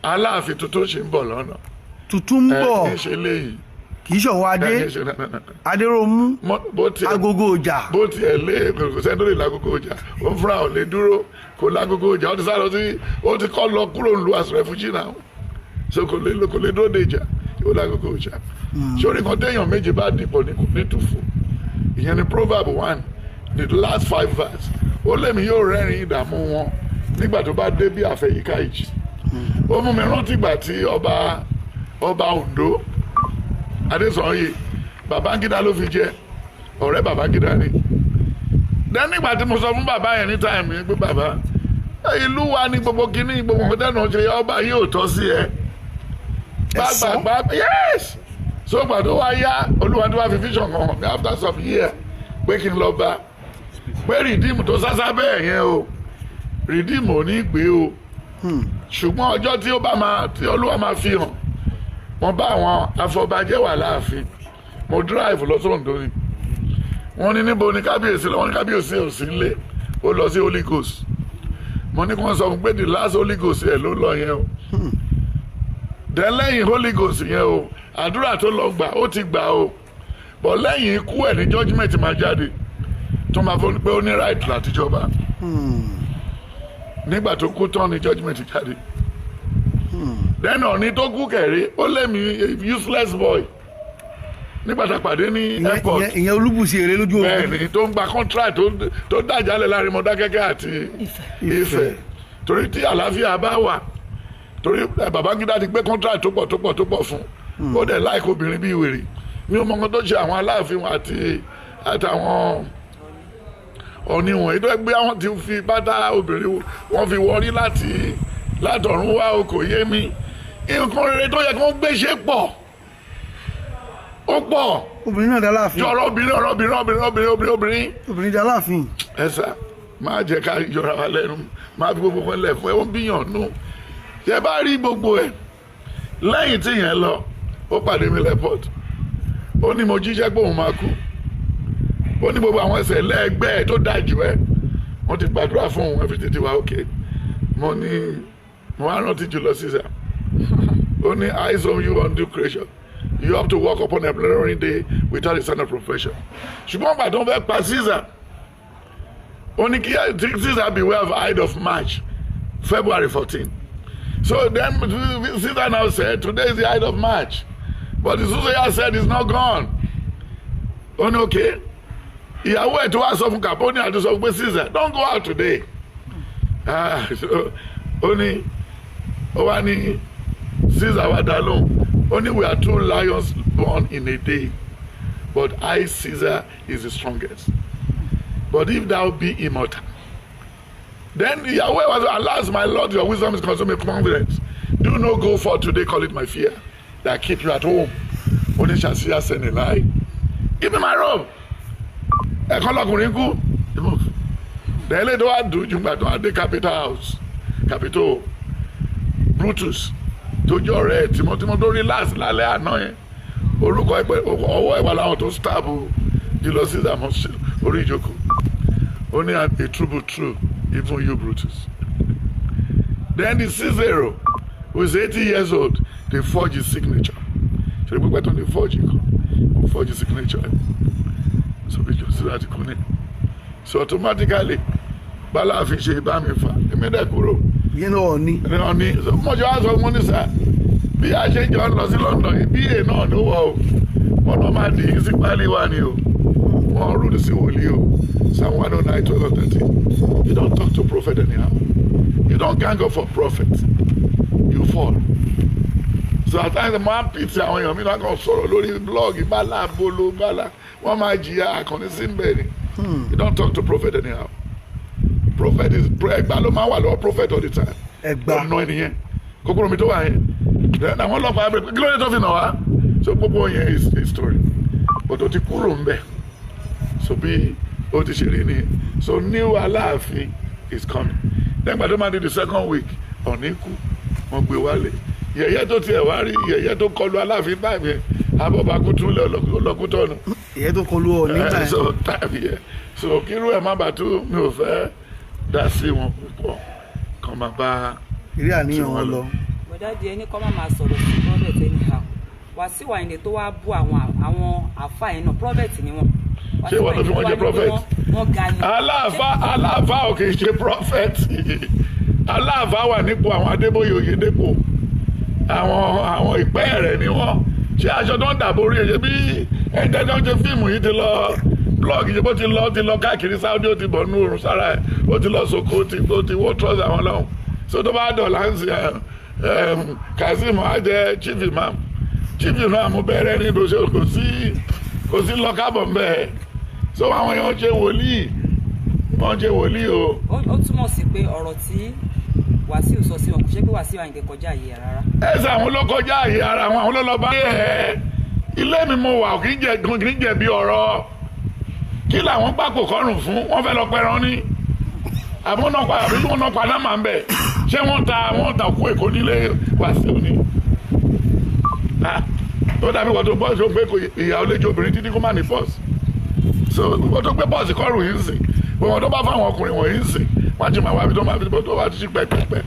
Aláàfin tuntun ṣì ń bọ̀ lọ́nà. Tuntun ń bọ̀. Kì í ṣe léyìí. Kì í ṣọ̀wọ́ adé. Ẹ, kì í ṣe no, no, no. Adéròmú. Bó tiẹ̀ Agogo ọjà. Bó tiẹ̀ lé, kò sẹ́ni tó lè lágogo ọjà. Ó fúnra ò lè dúró, kò lágogo ọjà. Ó ti sá lọ sí, ó ti kọ́ lọ kúrò nílùú as refugee now, so kò lè dúró de ìjà yóò lágogo ọjà. Sórí kan téèyàn méje bá dìbò ní nítùfù, ìyẹn ni Proverb 1, the last five verse. Ó lèmi yóò rẹ́rìn ìdààmú wọn nígbà tó bá dé bí àfẹ̀yíká ìjì. Ó mú mi rántí ìgbà tí ọba Ondo Adésànyè, Babangida ló fi jẹ, ọ̀rẹ́ Babangida ni. Then nígbà tí mo sọ fún bàbá yẹn ní time yẹn pé bàbá, ìlú wa ní gbogbo kínní, gbogbo nǹkan tẹ́nu ṣe, ọba yìí ò tọ́ sí ẹ. Ẹ sọ? Gbàgbàgbà, yes. So gbà tó wá yá, Olúwa tó wá fi vision kan hàn mí after some year pé kí n lọ bá pé Redeem tó sásá bẹ́ẹ̀ yẹn o, Redeem ò ní gbé o, ṣùgbọ́n ọjọ́ tí ó bá máa tí Olúwa máa fi hàn wọ́n bá àwọn afọbajẹ́ wà láàfin. Mo drive lọ sóńdó ni wọ́n ní níbo ni kábíyèsí lọ. Wọ́n ní kábíyèsí ò sí nílé, ó lọ sí Holy Ghost. Mo ní kí wọ́n sọ fún pé the last Holy Ghost yẹn ló lọ yẹn o. Then lẹ́yìn Holy Ghost yẹn o, àdúrà tó lọ gbà, ó ti gbà o, but lẹ́yìn ikú ẹ̀ ní judgement máa jáde tó máa fún pé ó ní right láti jọba. Nígbà tó kú tán ní judgement jáde. Then Ọ̀ọ̀ni tó kú kẹ̀rí, ó lé mi useless boy nígbà tá a pàdé ní airport. Ìyẹn Olúbùsí èrè lójú ogun. Bẹ́ẹ̀ ni, tó ń gba contract tó dàjálẹ̀ láàrin Mọdákẹ́kẹ́ àti Ifẹ̀, torí tí àlàáfíà bá wà, torí Babangida ti gbé contract tó pọ̀ tó pọ̀ tó pọ̀ fún ó dẹ̀ láìkó obìnrin bíi wèrè. Mi ò mọ nǹkan tó ṣe àwọn Aláàfin àti àtàwọn oníwọ̀n ètò ẹgbẹ́, àwọn ti fi pátá obìnrin wọ́n fi wọrí láti látọ̀run wá o, kò yé mi. Nǹkan rere tó yẹ kó gbéṣẹ́ pọ̀, ó pọ̀. Obìnrin náà dá láàfin. Jọ̀rọ̀ obìnrin, ọ̀rọ̀ obìnrin, obìnrin, obìnrin, obìnrin, obìnrin. Obìnrin dá láàfin. Ẹ sá máa jẹ́ ká yọra wa lẹ́nu, máa fi gbogbo kan lẹ̀ fún ẹ, ó ń bíyàn nù. Ṣe bá rí gbogbo ẹ̀ lẹ́yìn tí yẹn lọ, ó pàdé mi l'airport, ó ní mo jíṣẹ́ pé òun máa kú. Ó ní gbogbo àwọn ẹsẹ̀ lẹ́ẹ̀gbẹ́ ẹ̀ tó dáa jù ẹ́, wọ́n ti gbàdúrà fún òun, everything ti wà okay. Mo ní mo wá rántí jùlọ sísà, ó ní eyes on you on due creation, you have to work upon a plenary day without a sign of profession. Ṣùgbọ́n gbà tó ń fẹ́ pa Caesar, ó ní kí Caesar beware of Ides of March, February 14. So then Caesar now said today is the Ides of March, but the soothsayer said it's not gone. Ó ní okay, ìyàwó ẹ̀ tó wá sọ fún Capone àti sọ fún pé Caesar, don't go out today. Ah, so ó ní ó wá ní Caesar wá dá lóhùn, ó ní we are two lions born in a day, but I, Caesar, is the strongest, but if thou be immortal. Then ìyàwó ẹ̀ wá sọ, alas, my lord, your wisdom is consuming confidence. Do not go forth today, call it my fear that keep you at home. Ó ní shall Caesar send a lie? Give me my robe. Ẹ̀kọ́ lọkùnrin kú. Tẹ́lẹ̀ tó wá dùn jù gbà tó wá dé Capital House, Capital, Brutus tó jẹ́ ọ̀rẹ́ ẹ̀ tímọ́tímọ́ tó rí last lálẹ́ àná yẹn, orúkọ ẹ pé ọwọ́ ẹ̀ wà láwọn tó stab Julius Caesar mọ́ orí ìjókòó. Ó ní a true but true, even you, Brutus. Then the Cicero, who is 80 years old, they forge his signature. Ṣe pípẹ́ tó ní forge nǹkan, ó forge his signature. So bí Julius Caesar ti kú ní, so automatically báláàfin ṣe bá mi fà, èmi dẹ̀ kúrò. Ìyẹn náà ní. Ní wọn ní mo ṣe wá sọ fún ní sà, bí a ṣe jọ ń lọ sí London yìí, bí èè náà ló wọ o, wọn náà máa dì í sí pálí wa ni o, wọn rúdù sí wòlíì o. Psalm 109:12-13, you don't talk to prophet anyhow, you don't gang up for prophet, you fall. So at times mo máa ń pìtì àwọn èèyàn mi náà kàn sọ̀rọ̀ lórí blog bala bolo bala, wọ́n máa jìyà àkànní sí mbẹ́ ni. You don't talk to prophet anyhow. Prophet is ẹgbà ló máa wà lọ́wọ́ prophet all the time. Ẹgbà. Ọ̀nà ènìyàn kókóró mi tó wà yẹn. Then àwọn ọlọ́pàá abẹ́rẹ́ pé kí ló dé tó fi nà wá. So gbogbo yẹn is a story, but ó ti kúrò ń bẹ̀. So bí ó ti ṣe rí nìyẹn. So new Aláàfin is coming. Nígbà tó máa di the second week, Ọ̀ọ̀ni kú, wọ́n gbé wálé. Yẹ̀yẹ́ tó tiẹ̀ wá rí, yẹ̀yẹ́ tó kọlu Aláàfin báyìí yẹn, abọ́bakú tún lé ọlọ́kú tọ́nu. Ìyẹn tó kọlu Ọọ̀ni nígbà yẹn. So time yẹn, so kírú ẹ̀ má bàa tó, mi ò fẹ́ dá sí wọn púpọ̀, kàn máa bá Eré àníyàn wọn lọ. Bọ̀dá di ẹni kọ́ máa sọ̀rọ̀ sí prophet anyhow. Wàsíù Àyìndé tó wá bú àwọn àfa yẹn náà, prophet ni wọ́n. Ṣé ìwọ ló fi wọ́n jẹ prophet? Wọ́n ga ni. Aláàfáà, aláàfáà ò kì í ṣe prophet. Aláàfáà wà nípò àwọn Adébóyè, Oyèdépò, àwọn ìpẹ́ rẹ̀ ni wọ́n ṣé aṣọ tó ń dàbò orí ẹ̀ṣẹ̀ bí ẹ̀ńtẹ́ tó ń ṣe fíìmù yìí ti lọ blog yìí, bó ti lọ, ti lọ káàkiri Saudi, ó ti bọ̀ nú oorun sára ẹ̀, ó ti lọ soko, ó ti wọ́ trọ́sì àwọn lọ́hùn. So tó bá dọ̀là ń sìn Kazeem á jẹ́ chief imam. Chief imam bẹ̀rẹ̀ ní ìdòṣe, kò sí lọ kábọ̀ mbẹ́. So àwọn èèyàn ṣe wòlíì. Wọ́n jẹ́ wòlíì o. Ó túmọ̀ sí pé ọ̀rọ̀ tí Wàsíù sọ sí wọn, kò ṣe pé Wàsíù Àyìndé kọjá àyè ẹ̀ rárá. Ẹsẹ̀ àwọn ló kọjá àyè ara wọn, àwọn ló lọ bá ẹ ilé mi mo wà, kì í jẹ kì í jẹ̀bi ọ̀rọ̀. Kí làwọn gbàpò kọrùn fún? Wọn fẹ́ lọ pẹran ní àbí wọn náà pa, àbí wọn náà pa náà máa ń bẹ. Ṣé wọ́n ta òkú Èkó nílé Wàsíù ni? Ah, ó dàbí wọ́n tó bọ́ọ̀sì, ó gbé ìyàwó léjì obìnrin títí kó má ní pọ́ọ̀sì. So wọ́n tó gbé pọ́ọ̀sì kọrùn yìí ń sìn, wọ́n tó bá fáwọn ọkùnrin wọ̀nyí ń sìn, wọ́n á ti máa wá ibi tó máa fi tó wá ti pẹ́pẹ́pẹ́.